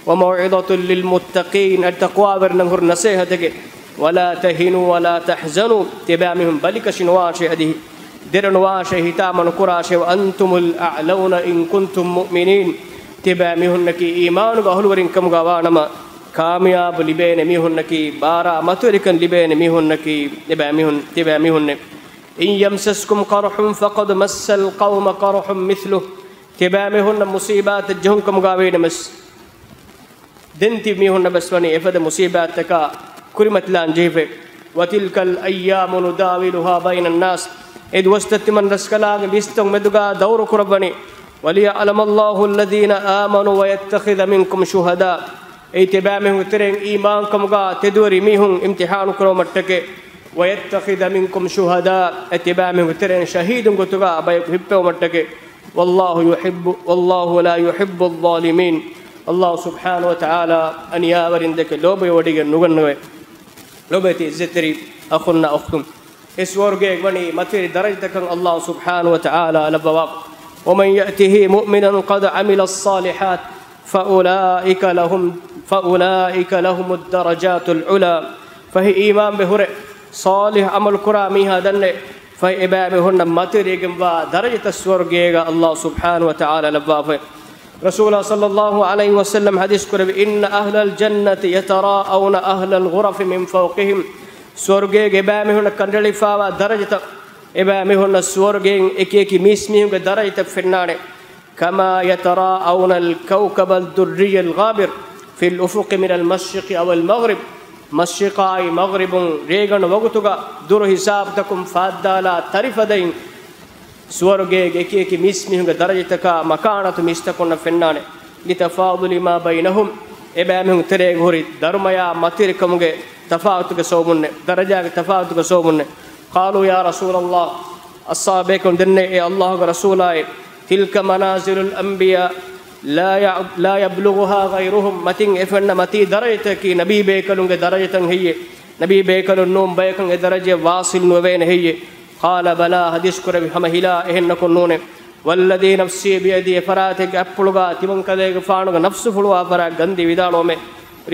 وموعظة للمتقين، އަދި ތަޤްވާވެރިންނަށް ހުރި ނަސޭހަތެކޭ. ولا تهنوا ولا تحزنوا، ތިބާމީހުން ބަލިކަށި ނުވާށޭ، އަދި ދެރަ ނުވާށޭ، ހިތާމަ ނުކުރާށޭ. وأنتم الأعلون إن كنتم مؤمنين، ތިބާމީހުންނަކީ އީމާނުގެ އަހުލުވެރިން ކަމުގަ ވާނަމަ، ކާމިޔާބު ލިބޭނެ މީހުންނަކީ، ބާރާ މަތިވެރިކަން ލިބޭނެ މީހުންނަކީ، އެބައިމީހުން، ތިބާމީހުންނޭ. إن يمسسكم قرح فقد مس القوم قرح مثله، ތިބާމީހުންނަށް މުޞީބާތެއް ޖެހުން ކަމުގަ ވީނަމަސް، ދެން ތި މީހުންނަށް ވެސް ވަނީ އެފަދަ މުޞީބާތްތަކާ ކުރިމަތިލާން ޖެހިފައި. وتلك الأيام نداولها بين الناس، އެ ދުވަސްތައް ތިމަން ރަސްކަލާނގެ މީސްތަކު މެދުގަ ދައުރު ކުރައްވަނީ. وليعلم الله الذين آمنوا ويتخذ منكم شهداء، އެއީ ތިބާމީހުންގެ ތެރެއިން އީމާންކަމުގަ ތެދުވެރި މީހުން އިމްތިޙާނު ކުރެވުމަށްޓަކައި. ويتخذ منكم شهداء، އެ ތިބާމީހުންގެ ތެރެއިން ޝަހީދުން ގޮތުގަ ބަޔަކު ހިއްޕެވުމަށްޓަކައި. والله يحب، والله لا يحب الظالمين، ﷲ ސުބްޙާނަހޫ ވަތަޢާލާ އަނިޔާވެރިންދެކެ ލޯބިވެވޮޑިގެން ނުގަންނަވައި. ލޮބެތި އިއްޒަތްތެރި އަޚުންނާ އުޚްތުން، އެ ސުވަރުގޭގެ ވަނީ މަތިވެރި ދަރަޖަތަކަށް ﷲ ސުބްޙާނަހޫ ވަތަޢާލާ ލައްވަވާ. ومن يأته مؤمنا قد عمل الصالحات فأولئك لهم، فأولئك لهم الدرجات العلى، ފަހެ އީމާންވެ ހުރެ ޞާލިޙު ޢަމަލު ކުރާ މީހާ ދަންނަވައި، ފަހެ އެބައިމީހުންނަށް މަތިވެރިވެގެންވާ ދަރަޖަތައް ސުވަރުގޭގަ ﷲ ސުބްޙާނަހޫ ވަތަޢާލާ ލައްވާފައި. ރަސޫލާ ޞައްލައްލާހު ޢަލައިހި ވަސައްލަމް ޙަދީޘް ކުރެއްވި، إن أهل الجنة يتراءون أهل الغرف من فوقهم، ސުވަރުގޭގެ އެބައިމީހުންނަށް ކަނޑައެޅިފައިވާ ދަރަޖަތައް، އެބައިމީހުންނަށް ސުވަރުގޭން އެކިއެކި މީސްމީހުންގެ ދަރަޖަތައް ފެންނާނެ. كما يتراءون الكوكب الدري الغابر في الأفق من المشرق أو المغرب، މަޝްރިޤާއި މަޣްރިބުން ރޭގަނޑު ވަގުތުގަ ދުރު ހިސާބުތަކުން ފާއްދާލާ ތަރިފަދައިން، ސުވަރުގޭގެ އެކިއެކި މީސްމީހުންގެ ދަރަޖަތަކާ މަކާނާތު މީސްތަކުންނަށް ފެންނާނެ. لتفاضل ما بينهم، އެބައިމީހުން ތެރޭގަ ހުރި ދަރުމަޔާ މަތިވެރިކަމުގެ ތަފާތުގެ ސަބަބުންނެ، ދަރަޖާގެ ތަފާތުގެ ސަބަބުންނެ. قالوا يا رسول الله، އަޞްޙާބޭކަލުން ދެންނެވި، އޭ ﷲގެ ރަސޫލާއޭ، تلك منازل الأنبياء لا ي-، لا يبلغها غيرهم. މަތިން އެ ފެންނަ މަތީ ދަރަޖަތަކީ ނަބީ ބޭކަލުންގެ ދަރަޖަތައް ހެއްޔޭ؟ ނަބީ ބޭކަލުން ނޫން ބަޔަކަށް އެ ދަރަޖަޔަށް ވާޞިލް ނުވެވޭނެ ހެއްޔޭ؟ قال بلى، ޙަދީޘް ކުރެއްވި ހަމަ ހިލާ އެހެންނަކުން ނޫނޭ. والذي نفسي بيده، އެ ފަރާތެއްގެ އަތްޕުޅުގަ ތިމަންކަލޭގެފާނުގެ ނަފްސު ފުޅުވާ ފަރާތް ގަންދީ ވިދާޅުވަމޭ،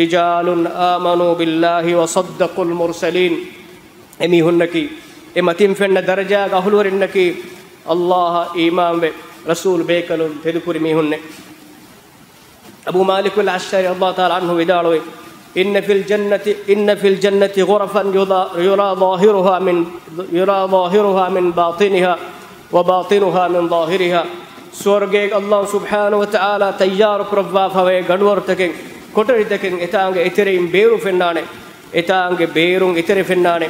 رجال آمنوا بالله وصدقوا المرسلين. އެމީހުންނަކީ، އެ މަތިން ފެންނަ ދަރަޖާގެ އަހުލުވެރިންނަކީ، ﷲ އަށް އީމާންވެ، ރަސޫލު ބޭކަލުން ތެދުކުރި މީހުންނޭ. އަބޫ މާލިކުލް އަޝްޢަރީ ރަޟިޔަﷲ ތަޢާލާ ޢަންހު ވިދާޅުވި، إن في الجنة، إن في الجنة غرفا يضا-، يرى ظاهرها من، يرى ظاهرها من باطنها وباطنها من ظاهرها. ސުވަރުގޭގެ ﷲ ސުބްޙާނަހޫ ވަތަޢާލާ ތައްޔާރު ކުރައްވާފަވޭ ގަނޑުވަރުތަކެއް، ކޮޓަރިތަކެއް، އެތާނގެ އެތެރެއިން ބޭރު ފެންނާނެ. އެތާނގެ ބޭރުން އެތެރެ ފެންނާނެ.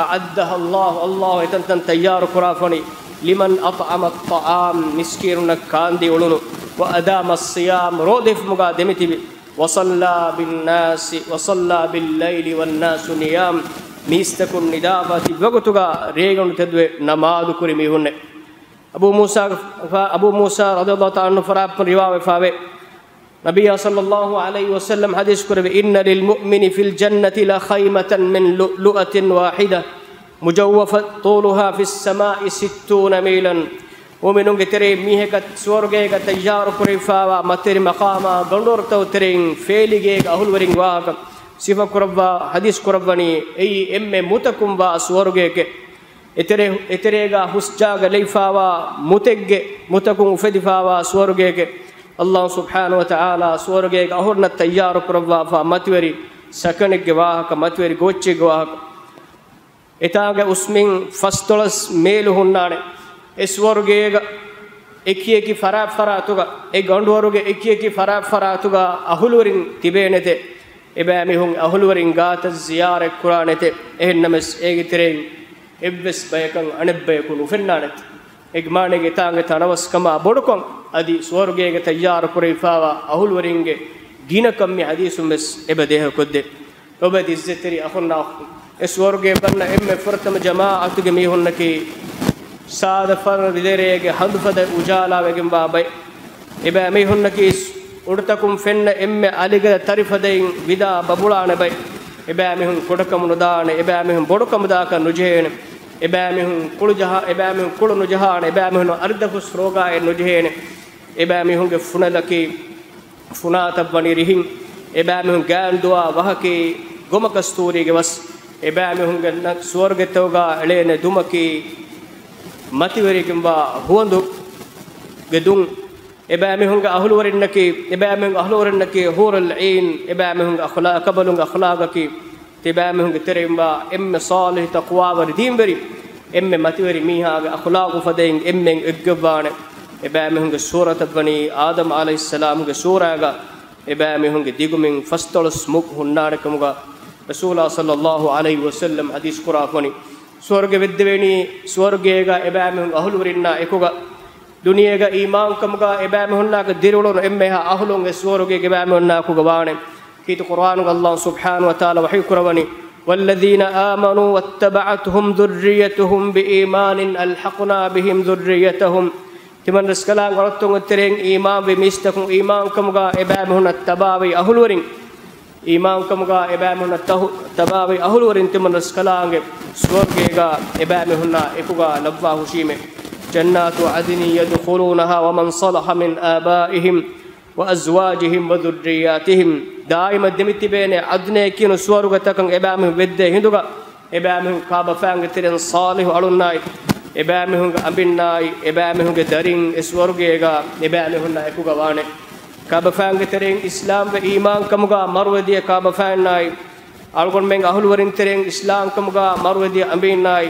أعدها الله، ﷲ އެތަންތަން ތައްޔާރު ކުރާފަނި، لمن أطعم الطعام، މިސްކީނުންނަށް ކާންދީ އުޅުނު، وأدام الصيام، ރޯދަ ހިފުމުގަ ދެމިތިބި، وصلى بالناس، وصلى بالليل والناس نيام، މީސްތަކުން ނިދާފަ ތިބި ވަގުތުގަ ރޭގަނޑު ތެދުވެ ނަމާދު ކުރި މީހުންނެ. އަބޫ މޫސާ، އަބޫ މޫސާ ރަޟިޔަﷲ ތަޢާލާ ޢަންހު ފަރާތުން ރިވާވެފަވޭ. ނަބިއްޔާ ޞައްލަﷲ ޢަލައިހި ވަސައްލަމް ޙަދީޘް ކުރެއްވި، إن للمؤمن في الجنة لخيمة من لؤلؤة واحدة مجوفة طولها في السماء ستون ميلا. މުއުމިނުންގެ ތެރެއިން މީހަކަށް ސުވަރުގޭގަ ތައްޔާރު ކުރެވިފައިވާ މަތިވެރި މަޤާމާ ގަނޑުވަރުތައް ތެރެއިން ފޭލިގޭގެ އަހުލުވެރިން ވާހަކަ ސިފަ ކުރައްވާ ޙަދީޘް ކުރައްވަނީ، އެއީ އެންމެ މުތަކުން ވާ ސުވަރުގޭގެ އެތެރޭ، އެތެރޭގަ ހުސްޖާގަ ލެއިފާވާ މުތެއްގެ، މުތަކުން އުފެދިފާވާ ސުވަރުގޭގެ ﷲ ސުބްޙާނަހޫ ވަތަޢާލާ ސުވަރުގޭގެ އަހުރަންނަށް ތައްޔާރު ކުރައްވާފާ މަތިވެރި ސަކަނެއްގެ ވާހަކަ، މަތިވެރި ގޯއްޗެއްގެ ވާހަކަ. އެތާނގެ އުސްމިން ފަސްދޮޅަސް މޭލު ހުންނާނެ. އެ ސުވަރުގޭގަ އެކިއެކި ފަރާތްފަރާތުގަ، އެ ގަނޑުވަރުގެ އެކިއެކި ފަރާތްފަރާތުގަ އަހުލުވެރިން ތިބޭނެތެ. އެބައިމީހުން އަހުލުވެރިން ގާތަށް ޒިޔާރަތް ކުރާނެތެ. އެހެންނަމަސް އޭގެ ތެރެއިން އެއްވެސް ބަޔަކަށް އަނެއްބަޔަކު ނުފެންނާނެތެ. އޭގެ މާނައީ އެތާނގެ ތަނަވަސްކަމާ ބޮޑުކަން އަދި ސުވަރުގޭގެ ތައްޔާރު ކުރެވިފާވާ އަހުލުވެރިންގެ ގިނަކަން މި ޙަދީޘުން ވެސް އެބަ ދޭހަކޮށްދޭ. ލޮބުވެތި އިއްޒަތްތެރި އަޚުންނާ އުޚްތުން، އެ ސުވަރުގޭ ބަންނަ އެންމެ ފުރަތަމަ ޖަމާޢަތުގެ މީހުންނަކީ، ސާދަ ފަރު ރިދެރޭގެ ހަނދުފަދަ އުޖާލާވެގެންވާ ބައެއް. އެބައިމީހުންނަކީ އުޑުތަކުން ފެންނަ އެންމެ އަލިގަދަ ތަރިފަދައިން ވިދާ ބަބުޅާނެ ބައެއް. އެބައިމީހުން ކުޑަކަމު ނުދާނެ، އެބައިމީހުން ބޮޑުކަމުދާކަށް ނުޖެހޭނެ. އެބައިމީހުން ކުޅު ޖަހާ، އެބައިމީހުން ކުޅު ނުޖަހާނެ، އެބައިމީހުން އަރިދަފުސް ރޯގާއެއް ނުޖެހޭނެ. އެބައިމީހުންގެ ފުނަލަކީ ފުނާތައް ވަނީ ރިހިން. އެބައިމީހުން ގާންދުވާ ވަހަކީ ގޮމަކަސްތޫރީގެ ވަސް. އެބައިމީހުންގެ ނަ-، ސުވަރުގެތަކުގަ އެޅޭނެ ދުމަކީ މަތިވެރިގެންވާ ހުވަނދުގެ ދުން. އެބައިމީހުންގެ އަހުލުވެރިންނަކީ، އެބައިމީހުންގެ އަހުލުވެރިންނަކީ ޙޫރުލް ޢީން. އެބައިމީހުންގެ އަޚުލާ-، ކަބަލުންގެ އަޚުލާގަކީ ތިބާމީހުންގެ ތެރެއިންވާ އެންމެ ޞާލިޙު ތަޤްވާވެރި ދީންވެރި، އެންމެ މަތިވެރި މީހާގެ އަޚުލާގު ފަދައިން އެންމެން އެއްގޮތްވާނެ. އެބައިމީހުންގެ ސޫރަތަށްވަނީ އާދަމް ޢަލައިހިއްސަލާމްގެ ސޫރާގަ އެބައިމީހުންގެ ދިގުމިން ފަސްދޮޅަސް މުގު ހުންނާނެކަމުގަ ރަސޫލާ ޞައްލައްލާހު ޢަލައިހި ވަސައްލަމް ޙަދީޘް ކުރާފަނި. ސުވަރުގެ ވެއްދެވޭނީ ސުވަރުގޭގަ އެބައިމީހުން އަހުލުވެރިންނާ އެކުގަ ދުނިޔޭގަ އީމާންކަމުގަ އެބައިމީހުންނާކަށް ދިރިއުޅުނު އެންމެހާ އަހުލުން އެ ސުވަރުގޭގެ އެބައިމީހުންނާ އެކުގަ ވާނެ. ކީރިތި ޤުރުއާނުގަ ﷲ ސުބްޙާނަހޫ ވަތަޢާލާ ވަޙީ ކުރައްވަނީ، والذين آمنوا واتبعتهم ذريتهم بإيمان ألحقنا بهم ذريتهم. ތިމަން ރަސްކަލާނގެ އަޅުތަކުންގެ ތެރެއިން އީމާންވި މީސްތަކުން އީމާންކަމުގަ އެބައިމީހުންނަށް ތަބާވި އަހުލުވެރިން، އީމާންކަމުގަ އެބައިމީހުންނަށް ތަހު-، ތަބާވި އަހުލުވެރިން ތިމަން ރަސްކަލާނގެ ސުވަރުގޭގަ އެބައިމީހުންނާ އެކުގަ ލައްވާ ހުށީމޭ. جنات عدن يدخلونها ومن صلح من آبائهم وأزواجهم وذرياتهم. ދާއިމަށް ދެމިތިބޭނެ ޢަދްނޭ ކިޔުނު ސުވަރުގެތަކަށް އެބައިމީހުން ވެއްދޭ ހިނދުގަ، އެބައިމީހުން ކާބަފައިންގެ ތެރެއިން ޞާލިޙު އަޅުންނާއި، އެބައިމީހުންގެ އަނބިންނާއި، އެބައިމީހުންގެ ދަރިން އެ ސުވަރުގޭގަ އެބައިމީހުންނާ އެކުގަ ވާނެ. ކާބަފައިންގެ ތެރެއިން އިސްލާމްވެ އީމާންކަމުގަ މަރުވެދިޔަ ކާބަފައިންނާއި، އަޅުގަނޑުމެން އަހުލުވެރިން ތެރެއިން އިސްލާމްކަމުގަ މަރުވެދިޔަ އަނބިންނާއި،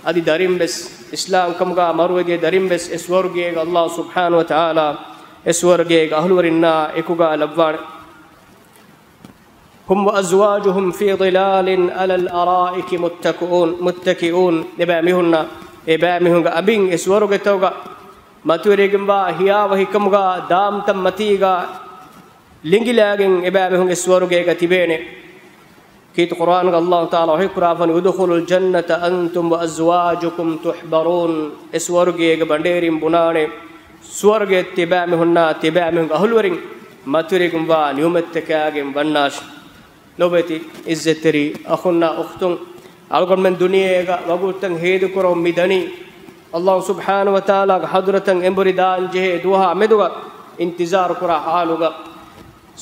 އަދި ދަރިންވެސް އިސްލާމްކަމުގަ މަރުވެދިޔަ ދަރިންވެސް އެ ސުވަރުގޭގަ ﷲ ސުބްޙާނަހޫ ވަތަޢާލާ އެ ސުވަރުގޭގެ އަހުލުވެރިންނާ އެކުގަ ލައްވާނެ. هم وأزواجهم في ظلال على الأرائك متكئون، متكئون. އެބައިމީހުންނަށް، އެބައިމީހުންގެ އަނބިން އެ ސުވަރުގެތަކުގަ މަތިވެރިގެންވާ ހިޔާވަހިކަމުގަ ދާމްތައް މަތީގަ ލިނގިލާގެން އެބައިމީހުން އެ ސުވަރުގޭގަ ތިބޭނެ. ކީރިތި ޤުރުއާނުގަ ﷲ ތަޢާލާ ވަޙީ ކުރާފަނި، ادخلوا الجنة أنتم وأزواجكم تحبرون. އެ ސުވަރުގޭގެ ބަނޑޭރިން ބުނާނެ، ސުވަރުގެ ތިބާމީހުންނާ ތިބާމީހުންގެ އަހުލުވެރިން މަތިވެރިކަމުގެ ނިޢުމަތްތަކާގެން ވަންނާށި. ލޮބުވެތި އިއްޒަތްތެރި އަޚުންނާ އުޚްތުން، އަޅުގަނޑުމެން ދުނިޔޭގަ ވަގުތުތައް ހޭދަކުރަމުން މި ދަނީ، ﷲ ސުބްޙާނަހޫ ވަތަޢާލާގެ ޙަޟްރަތަށް އެނބުރި ދާން ޖެހޭ ދުވަހާ މެދުގަ އިންތިޒާރު ކުރާ ޙާލުގަ.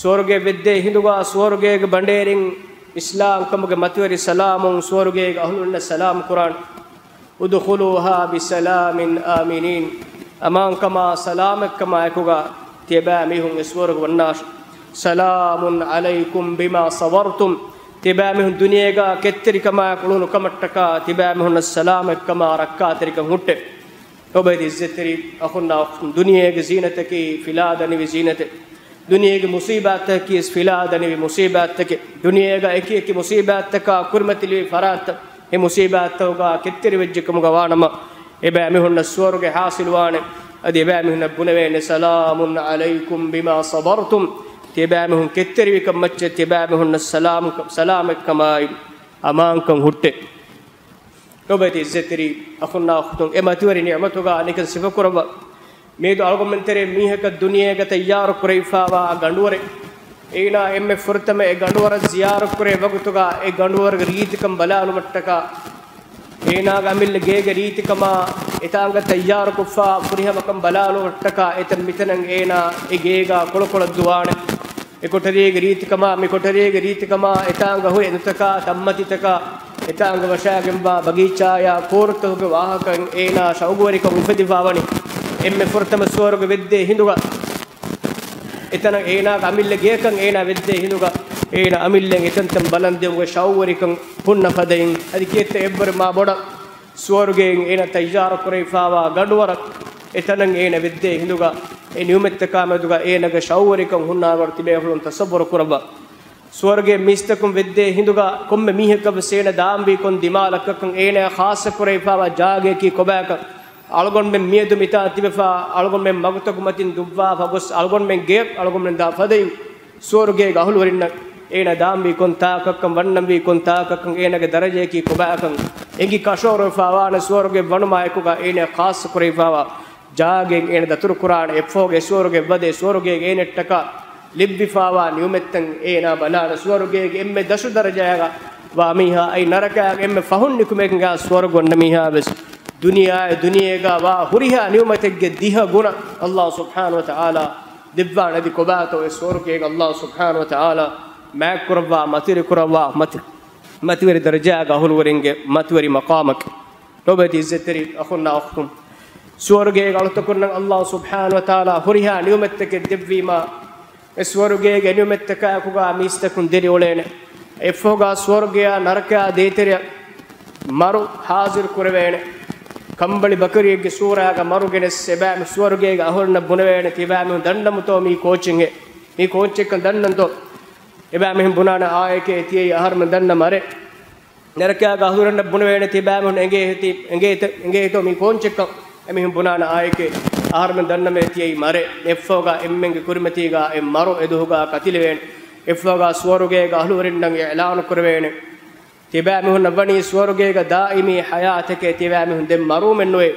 ސުވަރުގެ ވެއްދޭ ހިނދުގަ ސުވަރުގޭގެ ބަނޑޭރިން އިސްލާމްކަމުގެ މަތިވެރި ސަލާމުން ސުވަރުގޭގެ އަހުލުންނަށް ސަލާމް ކުރާނެ. ادخلوها بسلام آمنين. އަމާންކަމާ ސަލާމަތްކަމާ އެކުގަ ތިޔަބައިމީހުން އެ ސުވަރުގެ ވަންނާށި. سلام عليكم بما صبرتم. ތިޔަބައިމީހުން ދުނިޔޭގަ ކެތްތެރިކަމާއެކު އުޅުނު ކަމަށްޓަކާ ތިޔަބައިމީހުންނަށް ސަލާމަތްކަމާ ރައްކާތެރިކަން ހުއްޓޭ. ލޮބުވެތި އިއްޒަތްތެރި އަޚުންނާ އުޚްތުން، ދުނިޔޭގެ ޒީނަތަކީ ފިލާ ދަނިވި ޒީނަތެއް. ދުނިޔޭގެ މުސީބާތަކީ ފިލާ ދަނިވި މުސީބާތަކެއް. ދުނިޔޭގަ އެކި އެކި މުސީބާތަކާ ކުރިމަތިލިވި ފަރާތްތައް. އެ މުސީބާތަކުގަ ކެތްތެރިވެއްޖެ ކަމުގަ ވާނަމަ، އެބައިމީހުންނަށް ސުވަރުގެ ޙާޞިލުވާނެ. އަދި އެބައިމީހުންނަށް ބުނެވޭނެ، سلام عليكم بما صبرتم. ތިޔަބައިމީހުން ކެތްތެރިވިކަމަށްޗެއް ތިޔަބައިމީހުންނަށް ސަލާމް، ސަލާމަތްކަމާއި އަމާންކަން ހުއްޓޭ. ލޮބުވެތި އިއްޒަތްތެރި އަޚުންނާ އުޚްތުން، އެ މަތިވެރި ނިޢުމަތުގަ ނިކަން ސިފަކުރައްވާ. މިއަދު އަޅުގަނޑުމެން ތެރޭ މީހަކަށް ދުނިޔޭގަ ތައްޔާރު ކުރެވިފައިވާ ގަނޑުވަރެއް. އޭނާ އެންމެ ފުރަތަމަ އެ ގަނޑުވަރަށް ޒިޔާރަތް ކުރޭ ވަގުތުގަ އެ ގަނޑުވަރުގެ ރީތިކަން ބަލާލުމަށްޓަކާ، އޭނާގެ އަމިއްލަ ގޭގެ ރީތިކަމާ، އެތާނގަ ތައްޔާރުކޮށްފަ ފުރިހަމަކަން ބަލާލުމަށްޓަކާ، އެތަން މިތަނަށް އޭނާ އެ ގޭގަ ކޮޅުކޮޅަށް ދުވާނެ. އެ ކޮޓަރީގެ ރީތިކަމާ، މި ކޮޓަރީގެ ރީތިކަމާ، އެތާނގަ ހުރި އެނދުތަކާ، ތައްމަތިތަކާ، އެތާނގަ ވަށާގެންވާ ބަގީޗާޔާ ކޯރުތަކުގެ ވާހަކައިން އޭނާ ޝައުގުވެރިކަން އުފެދިފަވަނީ. އެންމެ ފުރަތަމަ ސުވަރުގެ ވެއްދޭ ހިނދުގަ، އެތަނަށް އޭނާގެ އަމިއްލަ ގެޔަކަށް އޭނާ ވެއްދޭ ހިނދުގަ، އޭނާ އަމިއްލައިން އެތަންތަން ބަލަން ދިޔުމުގެ ޝައުގުވެރިކަން ހުންނަ ފަދައިން، އަދި ކިއެއްތަ އެއްވަރު މާ ބޮޑަށް ސުވަރުގެއިން އޭނަ ތައްޔާރު ކުރެވިފައިވާ ގަނޑުވަރަށް އެތަނަށް އޭނަ ވެއްދޭ ހިނދުގަ އެ ނިޢުމަތްތަކާ މެދުގަ އޭނަގެ ޝައުގުވެރިކަން ހުންނާނެ ވަރު ތިބޭފުޅުން ތަޞައްވުރު ކުރައްވާ. ސުވަރުގެ މީސްތަކުން ވެއްދޭ ހިނދުގަ ކޮންމެ މީހަކަށް ވެސް އޭނަ ދާންވީ ކޮން ދިމާލަކަކަށް އޭނަ ޚާއްޞަ ކުރެވިފައިވާ ޖާގައަކީ ކޮބާކަން އަޅުގަނޑުމެން މިއަދު މިތާ ތިބެފަ އަޅުގަނޑުމެން މަގުތަކު މަތިން ދުއްވާފަ ގޮސް އަޅުގަނޑުމެން ގެޔަށް އަޅުގަނޑުމެން ދާ ފަދައިން ސުވަރުގޭގެ އަހުލުވެރިންނަށް އޭނަ ދާންވީ ކޮން ތާކަކަށް، ވަންނަންވީ ކޮން ތާކަކަށް، އޭނަގެ ދަރަޖަޔަކީ ކޮބާކަން އެނގި ކަށަވަރުވެފައިވާނެ ސުވަރުގެ ވަނުމާ އެކުގަ އޭނަ ޚާއްޞަ ކުރެވިފައިވާ ޖާގައިން އޭނަ ދަތުރުކުރާނެ. އެއަށްފަހުގަ ސުވަރުގެ ވަދެ ސުވަރުގޭގެ އޭނައަށްޓަކާ ލިބިފައިވާ ނިޢުމަތްތައް އޭނާ ބަލާނެ. ސުވަރުގޭގެ އެންމެ ދަށު ދަރަޖައިގަ ވާ މީހާ އައި ނަރަކައިގެ އެންމެ ފަހުން ނިކުމޭގެން ސުވަރުގެ އޮންނަ މީހާ ވެސް ދުނިޔެއާއި ދުނިޔޭގަ ވާ ހުރިހާ ނިޢުމަތެއްގެ ދިހަ ގުނަ ﷲ ސުބްޙާނަހޫ ވަތަޢާލާ ދެއްވާނެ. އަދި ކޮބާތޯ އެ ސުވަރުގޭގަ ﷲ ސުބްޙާނަހޫ ވަތަޢާލާ މާތްކުރައްވާ، މަތިވެރި ކުރައްވާ، މަތި-، މަތިވެރި ދަރަޖާގެ އަހުލުވެރިންގެ މަތިވެރި މަޤާމަކީ. ލޮބުވެތި އިއްޒަތްތެރި އަޚުންނާ އުޚްތުން، ސުވަރުގޭގެ އަޅުތަކުންނަށް ﷲ ސުބްޙާނަހޫ ވަތަޢާލާ ހުރިހާ ނިޢުމަތްތަކެއް ދެއްވީމާ، އެ ސުވަރުގޭގެ ނިޢުމަތްތަކާއެކުގަ މީސްތަކުން ދެރިއުޅޭނެ. އެއަށްފަހުގަ ސުވަރުގެޔާ ނަރަކަޔާ ދޭތެރެއަށް މަރު ޙާޟިރު ކުރެވޭނެ. ކަނބަޅި ބަކަރިއެއްގެ ސޫރައިގަ މަރު ގެނެސް އެބައިމީ ސުވަރުގޭގެ އަހުރެންނަށް ބުނެވޭނެ، ތިބައިމީހުން ދަންނަމުތޯ މީ ކޯޗެއްހޭ؟ މީ ކޯޗެއްކަން ދަންނަންތޯ؟ އެބައިމީހުން ބުނާނެ އާއެކޭ ތިޔައީ އަހަރުމެން ދަންނަ މަރެއް. ނަރަކަޔާގެ އަހުރެންނަށް ބުނެވޭނެ ތިބައިމީހުން އެނގޭ ހެތި-، އެނގޭތަ-، އެނގޭތޯ މީ ކޯންޗެއްކަން؟ އެމީހުން ބުނާނެ އާއެކޭ އަހަރުމެން ދަންނަމޭ ތިޔައީ މަރެއް. އެއަށްފަހުގަ އެންމެންގެ ކުރިމަތީގަ އެ މަރު އެ ދުވަހުގަ ކަތިލެވޭނެ. އެއަށްފަހުގަ ސުވަރުގޭގެ އަހުލުވެރިންނަށް އިޢުލާނު ކުރެވޭނެ. ތިބައިމީހުންނަށް ވަނީ ސުވަރުގޭގަ ދާއިމީ ޙަޔާތެކޭ، ތިބައިމީހުން ދެން މަރުވުމެއްނުވޭ.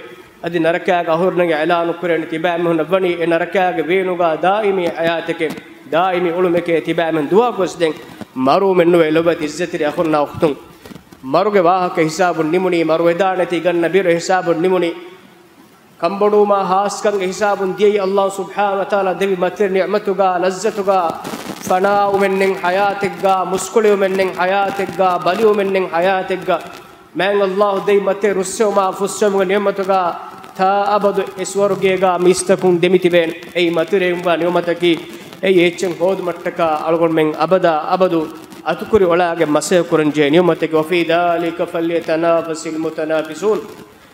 އަދި ނަރަކަޔާގެ އަހުރެންނަށް އިޢުލާނު ކުރޭނެ، ތިބައިމީހުންނަށް ވަނީ އެ ނަރަކަޔާގެ ވޭނުގަ ދާއިމީ ޙަޔާތެކޭ، ދާއިމީ އުޅުމެކޭ، ތިބައިމީހުން ދުވަހަކުވެސް ދެން މަރުވުމެއްނުވޭ. ލޮބުވެތި އިއްޒަތްތެރި އަޚުންނާ އުޚްތުން، މަރުގެ ވާހަކަ ހިސާބުން ނިމުނީ، މަރުވެދާނެތީ ގަންނަ ބިރު ހިސާބުން ނިމުނީ، ކަންބޮޑުވުމާ ހާސްކަން ހިސާބުން ދިޔައީ ﷲ ސުބްޙާނަހޫ ވަތަޢާލާ ދެއްވި މަތިވެރި ނިޢުމަތުގަ، ލައްޒަތުގަ، ފަނާވުމެއްނެތް ޙަޔާތެއްގަ، މުސްކުޅިވުމެއްނެތް ޙަޔާތެއްގަ، ބަލިވުމެއްނެތް ޙަޔާތެއްގަ، މާތް ﷲ ދެއްވި މަތިވެރި ރުއްސެވުމާ ފުއްސެވުމުގެ ނިޢުމަތުގަ ތާ އަބަދު އެ ސުވަރުގޭގަ މީސްތަކުން ދެމިތިބޭނެ. އެއީ މަތިވެރިވުމުގެ ނިޢުމަތަކީ، އެއީ އެއްޗެއް ހޯދުމަށްޓަކާ އަޅުގަނޑުމެން އަބަދާ އަބަދު އަތުކުރި އޮޅާގެން މަސައްކަތް ކުރަންޖެހޭ ނިޢުމަތެކޭ. وفي ذلك فليتنافس المتنافسون.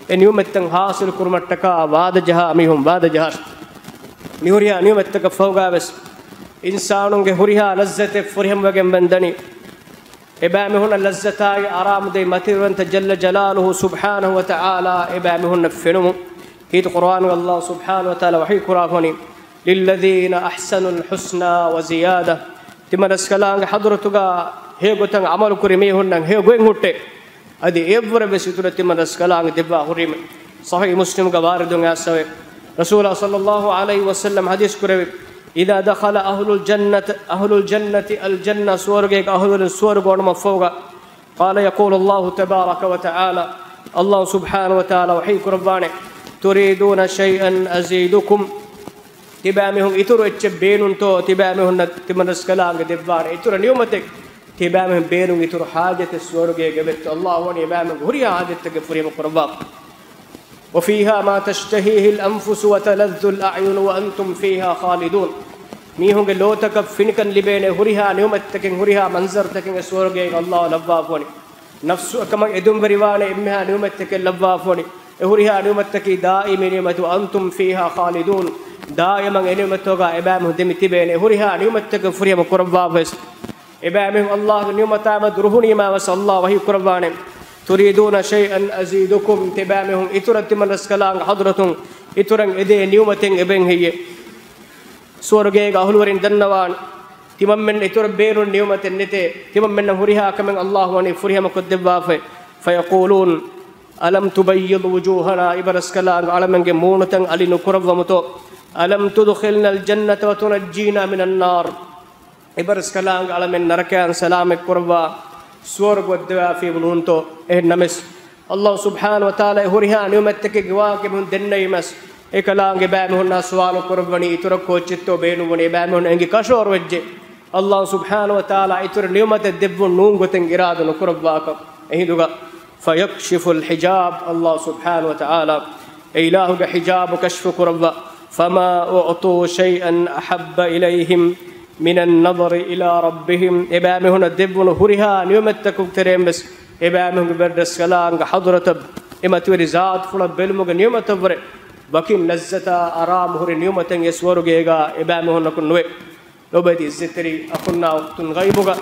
އެ ނިޢުމަތްތައް ޙާޞިލު ކުރުމަށްޓަކާ ވާދަ ޖަހާ މީހުން ވާދަ ޖަހާށި. މި ހުރިހާ ނިޢުމަތްތަކަށް ފަހުގަވެސް އިންސާނުންގެ ހުރިހާ ލައްޒަތެއް ފުރިހަމަވެގެން ވަންދަނީ. އެބައިމީހުންނަށް ލައްޒަތާއި އަރާމުދެއްވި މަތިވެރިވަންތަ ޖައްލަ ޖަލާލުހޫ ސުބްޙާނަހޫ ވަތަޢާލާ އެބައިމީހުންނަށް ފެނުމުން. ކީރިތި ޤުރުއާނުގަ ﷲ ސުބްޙާނަހޫ ވަތަޢާލާ ވަޙީ ކުރާފަނީ، للذين أحسنوا الحسنى وزيادة. ތިމަންރަސްކަލާނގެ ޙަޟްރަތުގަ ހެޔޮ ގޮތަށް ޢަމަލު ކުރި މީހުންނަށް ހެޔޮ ގޮތް ހުއްޓޭ. އަދި އެއަށްވުރެ ވެސް އިތުރަށް ތިމަންރަސްކަލާނގެ ދެއްވާ ހުރީމެ. ޞަޙީޙު މުސްލިމްގަ ވާރިދުން އައިސްފަވޭ. ރަސޫލާ ޞައްލައްލާހު ޢަލައިހި ވަސައްލަމް ޙަދީޘް ކުރެއްވި، إذا دخل أهل الجنة، أهل الجنة الجنة، ސުވަރުގޭގެ އަހުލުވެރިން ސުވަރުގެ އޮނުމަށްފަހުގަ، قال، يقول الله تبارك وتعالى، ﷲ ސުބްޙާނަހޫ ވަތަޢާލާ ވަޙީ ކުރައްވާނެ، تريدون شيئا أزيدكم، ތިބާމީހުން އިތުރު އެއްޗެއް ބޭނުންތޯ؟ ތިބާމީހުންނަށް ތިމަންރަސްކަލާނގެ ދެއްވާނެ އިތުރަށް ނިޢުމަތެއް؟ ތިބާމީހުން ބޭނުން އިތުރު ޙާޖަތެއް ސުވަރުގޭގަ ވޭތޯ؟ ﷲ ވަނީ އެބާމީހުންގެ ހުރިހާ ޙާޖަތްތަކެއް ފުރިހަމަ ކުރައްވާފަ. وفيها ما تشتهيه الأنفس وتلذ الأعين وأنتم فيها خالدون. މީހުންގެ ލޯތަކަށް ފިނިކަން ލިބޭނެ ހުރިހާ ނިޢުމަތްތަކެއް، ހުރިހާ މަންޒަރުތަކެއް އެ ސުވަރުގޭގަ ﷲ ލައްވާފަ ވަނީ. ނަފްސުއަކަމަށް އެދުންވެރިވާނެ އެންމެހާ ނިޢުމަތްތަކެއް ލައްވާފަ ވަނީ. އެ ހުރިހާ ނިޢުމަތްތަކީ ދާއިމީ ނިޢުމަތު، وأنتم فيها خالدون، ދާއިމަށް އެ ނިޢުމަތުގަ އެބާމީހުން ދެމި ތިބޭނެ. އެ ހުރިހާ ނިޢުމަތްތަކެއް ފުރިހަމަ ކުރައްވާފަވެސް، އެބާމީހުން ﷲގެ ނިޢުމަތާމަދު ރުހުނީމާވެސް ﷲ ވަޙީ ކުރައްވާނެ، تريدون شيئا أزيدكم، ތިބާމީހުން އިތުރަށް ތިމަންރަސްކަލާނގެ ޙަޟްރަތުން އިތުރަށް އެދޭ ނިޢުމަތެއް އެބައިން ހެއްޔޭ؟ ސުވަރުގޭގެ އަހުލުވެރިން ދަންނަވާނެ، ތިމަންމެންނަށް އިތުރަށް ބޭނުން ނިޢުމަތެއް ނެތޭ، ތިމަންމެންނަށް ހުރިހާ ކަމެއް ﷲ ވަނީ ފުރިހަމަ ކޮށްދެއްވާފައި. فيقولون ألم تبيض وجوهنا، ތިމަންރަސްކަލާނގެ އަޅަމެންގެ މޫނުތައް އަލި ނުކުރައްވަމުތޯ؟ ألم تدخلنا الجنة وتنجينا من النار، ތިމަންރަސްކަލާނގެ އަޅަމެން ނަރަކަޔަށް ސަލާމަތް ކުރައްވާ ސުވަރުގެ ވައްދަވާފީމު ނޫންތޯ؟ އެހެން ނަމަވެސް، ﷲ ސުބްޙާނަހޫ ވަތަޢާލާ އެ ހުރިހާ ނިޢުމަތްތަކެއްގެ ވާހަކަ އެމީހުން ދެންނެވީމަސް، އެކަލާނގެ އެބާމީހުންނާ ސުވާލު ކުރައްވަނީ އިތުރަށް ކޯއްޗެއްތޯ ބޭނުންވަނީ؟ އެބާމީހުން އެނގި ކަށަވަރު ވެއްޖެ. ﷲ ސުބްޙާނަހޫ ވަތަޢާލާ އިތުރަށް ނިޢުމަތެއް ދެއްވުން ނޫން ގޮތެއް އިރާދަ ނުކުރައްވާކަން. އެހިނދުގަ، فيكشف الحجاب، ﷲ ސުބްޙާނަހޫ ވަތަޢާލާ އެ އިލާހުގެ ޙިޖާބު ކަޝްފު ކުރައްވާ، فما أعطوا شيئا أحب إليهم من النظر إلى ربهم، އެބާމީހުންނަށް ދެއްވުނު ހުރިހާ ނިޢުމަތްތަކުގެ ތެރެއިން ވެސް އެބާމީހުންގެ ވެރިރަސްކަލާނގެ ޙަޟްރަތަށް އެ މަތިވެރި ޒާތުފުޅަށް ބެލުމުގެ ނިޢުމަތަށްވުރެ ވަކިން ލައްޒަތާ އަރާމު ހުރި ނިޢުމަތެއް އެ ސުވަރުގޭގަ އެބާމީހުންނަކުން ނުވޭ. ލޯބިވެތި ޢިއްޒަތްތެރި އަޚުންނާ އުޚްތުން، ޣައިބުގަ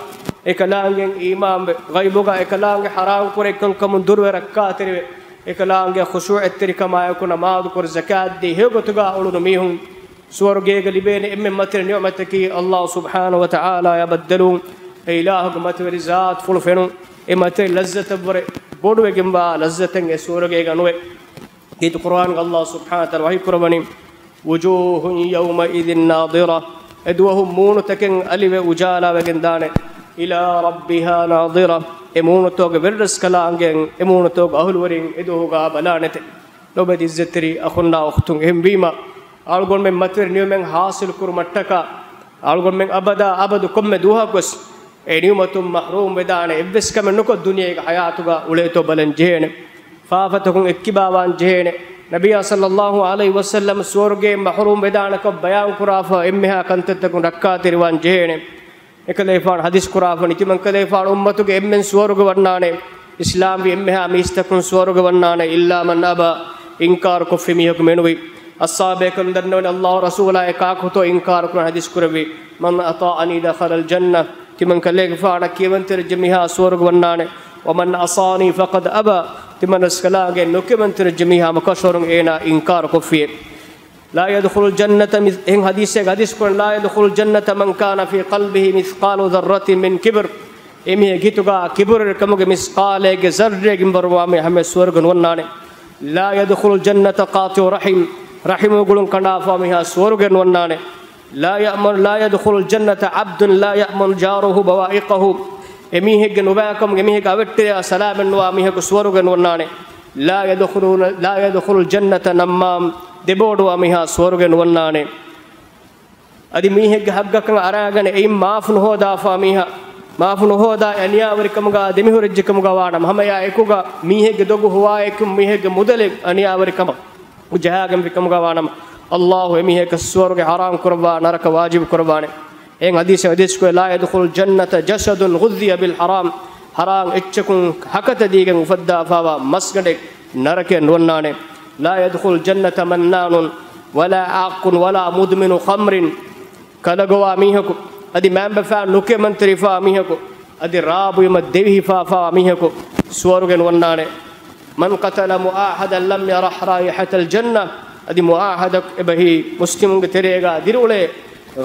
އެކަލާނގެއަށް އީމާންވެ، ޣައިބުގަ އެކަލާނގެ ޙަރާމްކުރެއްކަންކަމުން ދުރުވެ ރައްކާތެރިވެ، އެކަލާނގެއަށް ޚުޝޫޢަތްތެރިކަމާއެކު ނަމާދުކުރި ޒަކާތްދީ ހެޔޮގޮތުގަ އުޅުނު މީހުން ސުވަރުގޭގަ ލިބޭނެ އެންމެ މަތިވެރި ނިޢުމަތަކީ ﷲ ސުބްޙާނަހޫ ވަތަޢާލާއާ ބައްދަލުވުން، އެ އިލާހުގެ މަތިވެރި ޒާތުފުޅު ފެނުން، އެ މަތިވެރި ލައްޒަތަށްވުރެ ބޮޑުވެގެންވާ ލައްޒަތެއް އެ ސުވަރުގޭގަ ނުވޭ. ކީރިތި ޤުރުއާންގަ ﷲ ސުބްޙާނަހޫ ވަތަޢާލާ ވަޙީ ކުރައްވަނީ، وجوه يومئذ ناضرة، އެ ދުވަހު މޫނުތަކެއް އަލިވެ އުޖާލާވެގެންދާނެ، إلى ربها ناظرة، އެ މޫނުތަކުގެ ވެރިރަސްކަލާނގެއަށް އެ މޫނުތަކުގެ އަހުލުވެރިން އެ ދުވަހުގަ ބަލާނެތެ. ލޯބިވެތި ޢިއްޒަތްތެރި އަޚުންނާ އުޚްތުން، އެހެންވީމަ، އަޅުގަނޑުމެން މަތިވެރި ނިޢުމަތް ޙާޞިލް ކުރުމަށްޓަކާ، އަޅުގަނޑުމެން އަބަދާ އަބަދު ކޮންމެ ދުވަހަކުވެސް އެ ނިޢުމަތުން މަޙްރޫމް ވެދާނެ އެއްވެސް ކަމެއް ނުކޮށް ދުނިޔޭގެ ޙަޔާތުގަ އުޅޭތޯ ބަލަން ޖެހޭނެ. ފާފަތަކުން އެއްކިބާވާން ޖެހޭނެ. ނަބިއްޔާ ޞައްލައްލާހު ޢަލައިހި ވަސައްލަމް ސުވަރުގެއިން މަޙްރޫމް ވެދާނެކަން ބަޔާން ކުރާފަ އެންމެހާ ކަންތައްތަކުން ރައްކާތެރިވާން ޖެހޭނެ. އެކަލޭފާނު ޙަދީޘް ކުރާފަ ވަނީ، ތިމަން ކަލޭފާނު އުއްމަތުގެ އެންމެން ސުވަރުގެ ވަންނާނެ، އިސްލާމްވި އެންމެހާ މީސްތަކުން ސުވަރުގެ ވަންނާނެ، إلا من أبى، އިންކާރު ކޮށްފި މީހަކު މެނުވީ. އަޞްޙާބޭކަލުން ދަންނަވަނީ ﷲ ރަސޫލާ އެ ކާކުތޯ އިންކާރު ކުރަން ޙަދީޘް ކުރެއްވީ، من أطاعني دخل الجنة، ތިމަން ކަލޭގެފާނަށް ކިޔަވަންތެރިވެއްޖެ މީހާ ސުވަރުގެ ވަންނާނެ، ومن عصاني فقد أبى، ތިމަން ރަސްކަލާނގެ ނުކިޔަވަންތެރިވެއްޖެ މީހާ މަކަށްވަރުން އޭނާ އިންކާރު ކޮށްފިއޭ. لا يدخل الجنة، މި-، އެހެން ޙަދީޘެއް ޙަދީޘް ކުރަން، لا يدخل الجنة من كان في قلبه مثقال ذرة من كبر، އެމީހެއްގެ ހިތުގަ ކިބުރުވެރިކަމުގެ މިސްޤާލެއްގެ ޒައްރެއްގެ މިންވަރު ވާ މީހާ ހަމަ ސުވަރުގެ ނުވަންނާނެ. لا يدخل الجنة قاطع رحم، ރަޙިމު ގުޅުން ކަނޑާފާ މީހާ ސުވަރުގެ ނުވަންނާނެ. لا يأمن، لا يدخل الجنة عبد لا يأمن جاره بوائقه، އެމީހެއްގެ ނުބައިކަމުގެ އެމީހެއްގެ އަވެއްޓެރިޔާ ސަލާމަތްނުވާ މީހަކު ސުވަރުގެ ނުވަންނާނެ. لا يدخلون، لا يدخل الجنة نمام، ދެބޯޑުވާ މީހާ ސުވަރުގެ ނުވަންނާނެ. އަދި މީހެއްގެ ހައްގަކަށް އަރާގަނެ އެއިން މާފު ނުހޯދާފާ މީހާ، މާފު ނުހޯދާ އެ އަނިޔާވެރިކަމުގަ ދެމިހުރެއްޖެކަމުގަ ވާނަމަ، ހަމަ އެއާ އެކުގަ މީހެއްގެ ދޮގު ހުވާއެކު މީހެއްގެ މުދަލެއް އަނިޔާވެރިކަމަށް ޖަހާގެންވިކަމުގަ ވާނަމަ، ﷲ އެމީހަކަށް ސުވަރުގެ ޙަރާމް ކުރައްވާ، ނަރަކަ ވާޖިބު ކުރައްވާނެ. އެހެން ޙަދީޘެއް ޙަދީޘްކޮށް، لا يدخل الجنة جسد غذي بالحرام، ޙަރާމް އެއްޗަކުން ހަކަތަ ދީގެން އުފައްދާފާވާ މަސްގަނޑެއް ނަރަކަޔަށް ނުވަންނާނެ. لا يدخل الجنة منان ولا عاق ولا مدمن خمر، ކަލަ ގޮވާ މީހަކު، އަދި މައިންބަފައިން ނުކިޔަމަންތެރިފާ މީހަކު، އަދި ރާ ބުއިމަށް ދެވިހިފާފާ މީހަކު ސުވަރުގެ ނުވަންނާނެ. من قتل معاهدا لم يرح رائحة الجنة، އަދި މުޢާހަދަ އެބަހީ މުސްލިމުންގެ ތެރޭގަ ދިރިއުޅޭ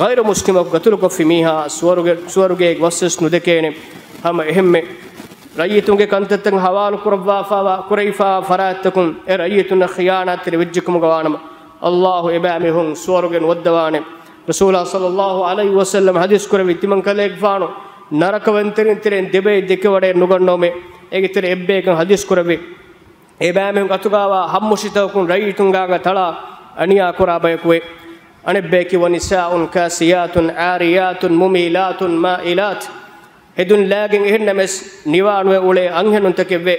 ޣައިރު މުސްލިމަކު ގަތުލުކޮށްފި މީހާ ސުވަރުގެ، ސުވަރުގޭގެ ވަސްވެސް ނުދެކޭނެ. ހަމަ އެހެންމެ ރައްޔިތުންގެ ކަންތައްތައް ހަވާލު ކުރައްވާފާވާ، ކުރެވިފާ ފަރާތްތަކުން އެ ރައްޔިތުންނަށް ޚިޔާނާތްތެރި ވެއްޖެކަމުގަ ވާނަމަ، އައްލާހު އެބައިމީހުން ސުވަރުގެ ނުވައްދަވާނެ. ރަސޫލާ ޞައްލައްލާހު ޢަލައިހި ވަސައްލަމަ ޙަދީޘް ކުރެއްވި، ތިމަން ކަލޭގެފާނު ނަރަކަވަންތެރިން ތެރެއިން ދެބައި ދެކެވަޑައެއް ނުގަންނަވަމޭ. އޭގެ ތެރެ އެއްބަޔަކަށް ޙަދީޘް ކުރެއްވި، އެބައިމީހުން އަތުގާވާ ހައްމުށިތަކުން ރައްޔިތުންގާގަ ތަޅާ އަނިޔާ ކުރާ ބަޔަކުވޭ. އަނެއްބަޔަކީ، وَنِسَاءٌ كَاسِيَاتٌ عَارِيَاتٌ مُمِيلَاتٌ مَائِلَاتٌ. ހެދުން ލާގެން އެހެންނަމެސް ނިވާނުވެ އުޅޭ އަންހެނުންތަކެއްވެ.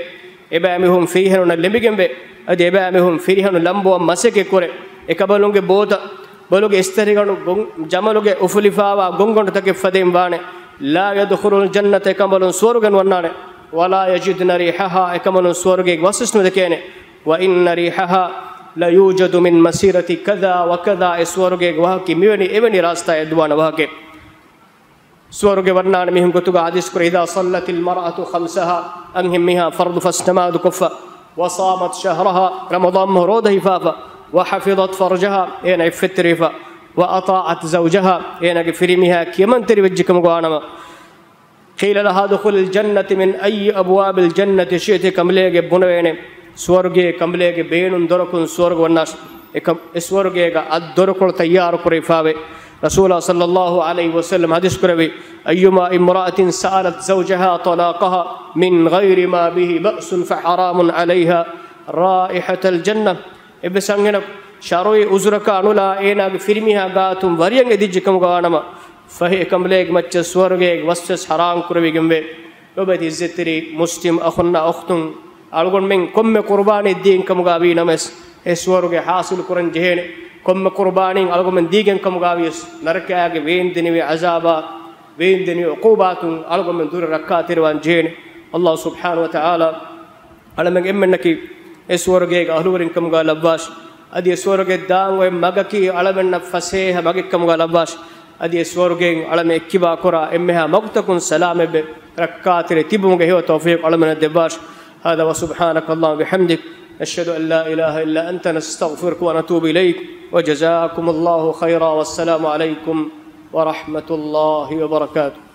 އެބައިމީހުން ފިރިހެނުންނަށް ލެނބިގެންވެ. އަދި އެބައިމީހުން ފިރިހެނުން ލަނބުވަން މަސައްކަތް ކުރެ. އެކަނބަލުންގެ ބޯތައް، ބޮލުގެ އިސްތަށިގަނޑު ގޮން-، ޖަމަލުގެ އުފުލިފާވާ ގޮންގަނޑުތަކެއް ފަދައިން ވާނެ. لَا يَدْخُلُ الْجَنَّةَ، އެކަނބަލުން ސުވަރުގެ ނުވަންނާނެ. وَلَا يَجِدْنَ رِيحَهَا، އެކަނބަލުން ސުވަރުގެ ވަސްވެސް ނުދެކޭނެ. وَإِنَّ رِيحَهَا لَيُوجَدُ مِنْ مَسِيرَةِ كَذَا وَكَذَا، އެ ސުވަރުގެ ވަހަކީ މިވެނި އެވެނި ރާސްތާއެއް ދުވާނެ ވަހަކެއް. ސުވަރުގެ ވަންނާނެ މީހުން ގޮތުގަ ޙަދީޘް ކުރި، إِذَا صَلَّتِ الْمَرْأَةُ خَمْسَهَا، އަންހެން މީހާ ފަރުޟު ފަސް ނަމާދު ކޮށްފަ، وَصَامَتْ شَهْرَهَا، ރަމަޟާން މަހު ރޯދަ ހިފާފަ، وَحَفِظَتْ فَرْجَهَا، އޭނަ އިއްފަތްތެރިވެފަ، وَأَطَاعَتْ زَوْجَهَا، އޭނަގެ ފިރިމީހާ ކިޔަމަންތެރިވެއްޖެ ކަމުގަ ވާނަމަ، قِيلَ لَهَا ادْخُلِي الْجَنَّةَ مِنْ أَيِّ أَبْوَابِ الْجَنَّةِ شِئْتِ، ކަނބަލޭގެ ބުނެވޭނެ، ސުވަރުގޭ ކަނބަލޭގެ ބޭނުން ދޮރަކުން ސުވަރުގެ ވަންނާށި. އެކަ-، އެ ސުވަރުގޭގަ އަށް ދޮރުކޮޅު ތައްޔާރު ކުރެވިފާވެ. ރަސޫލާ ޞައްލައްލާހު ޢަލައިހި ވަސައްލަމަ ޙަދީޘް ކުރެއްވި، أَيُّمَا امْرَأَةٍ سَأَلَتْ زَوْجَهَا طَلَاقَهَا مِنْ غَيْرِ مَا بِهِ بَأْسٌ فَحَرَامٌ عَلَيْهَا رَائِحَةَ الْجَنَّةِ. އެއްވެސް އަންހެނަކު ޝަރުޢީ ޢުޛުރަކާ ނުލާ އޭނާގެ ފިރިމީހާ ގާތުން ވަރިޔަށް އެދިއްޖެ ކަމުގަ ވާނަމަ، ފަހެ އެކަނބަލޭގެ މައްޗަށް ސުވަރުގޭގެ ވަސްވެސް ޙަރާމް ކުރެވިގެންވޭ. ލޯބިވެތި ޢިއްޒަތްތެރި މުސްލިމް އަޚުންނާ އުޚްތުން، އަޅުގަނޑުމެން ކޮންމެ ޤުރުބާނީ ދީން ކަމުގަ ވީ ނަމަވެސް، އެ ސުވަރުގެ ޙާޞިލު ކުރަން ޖެހޭނެ. ކޮންމެ ޤުރުބާނީން އަޅުގަނޑުމެން ދީގެން ކަމުގަ ވިޔަސް، ނަރަކައިގެ ވޭންދެނިވި ޢަޒާބާ، ވޭންދެނިވި ޢުޤޫބާތުން އަޅުގަނޑުމެން ދުރަށް ރައްކާތެރިވާން ޖެހޭނެ. އައްލާހު ސުބްޙާނަހު ވަތަޢާލާ އަޅަމެން އެންމެންނަކީ އެ ސުވަރުގޭގެ އަހުލުވެރިން ކަމުގަ ލައްވާށި. އަދި އެ ސުވަރުގެ ދާން އޮތް މަގަކީ އަޅަމެންނަށް ފަސޭހަ މަގެއް ކަމުގަ ލައްވާށި. އަދި އެ ސުވަރުގެއިން އަޅަމެން އެއްކިބާ ކުރާ އެންމެހާ މަގުތަކުން ސަލާމަތްވެ ރައްކާތެރި ތިބުމުގެ ހެޔޮ ތައުފީޤު އަޅަމެންނަށް ދެއްވާށި. هذا وسبحانك اللهم وبحمدك، نشهد أن لا إله إلا أنت، نستغفرك ونتوب إليك، وجزاكم الله خيرا، والسلام عليكم ورحمة الله وبركاته.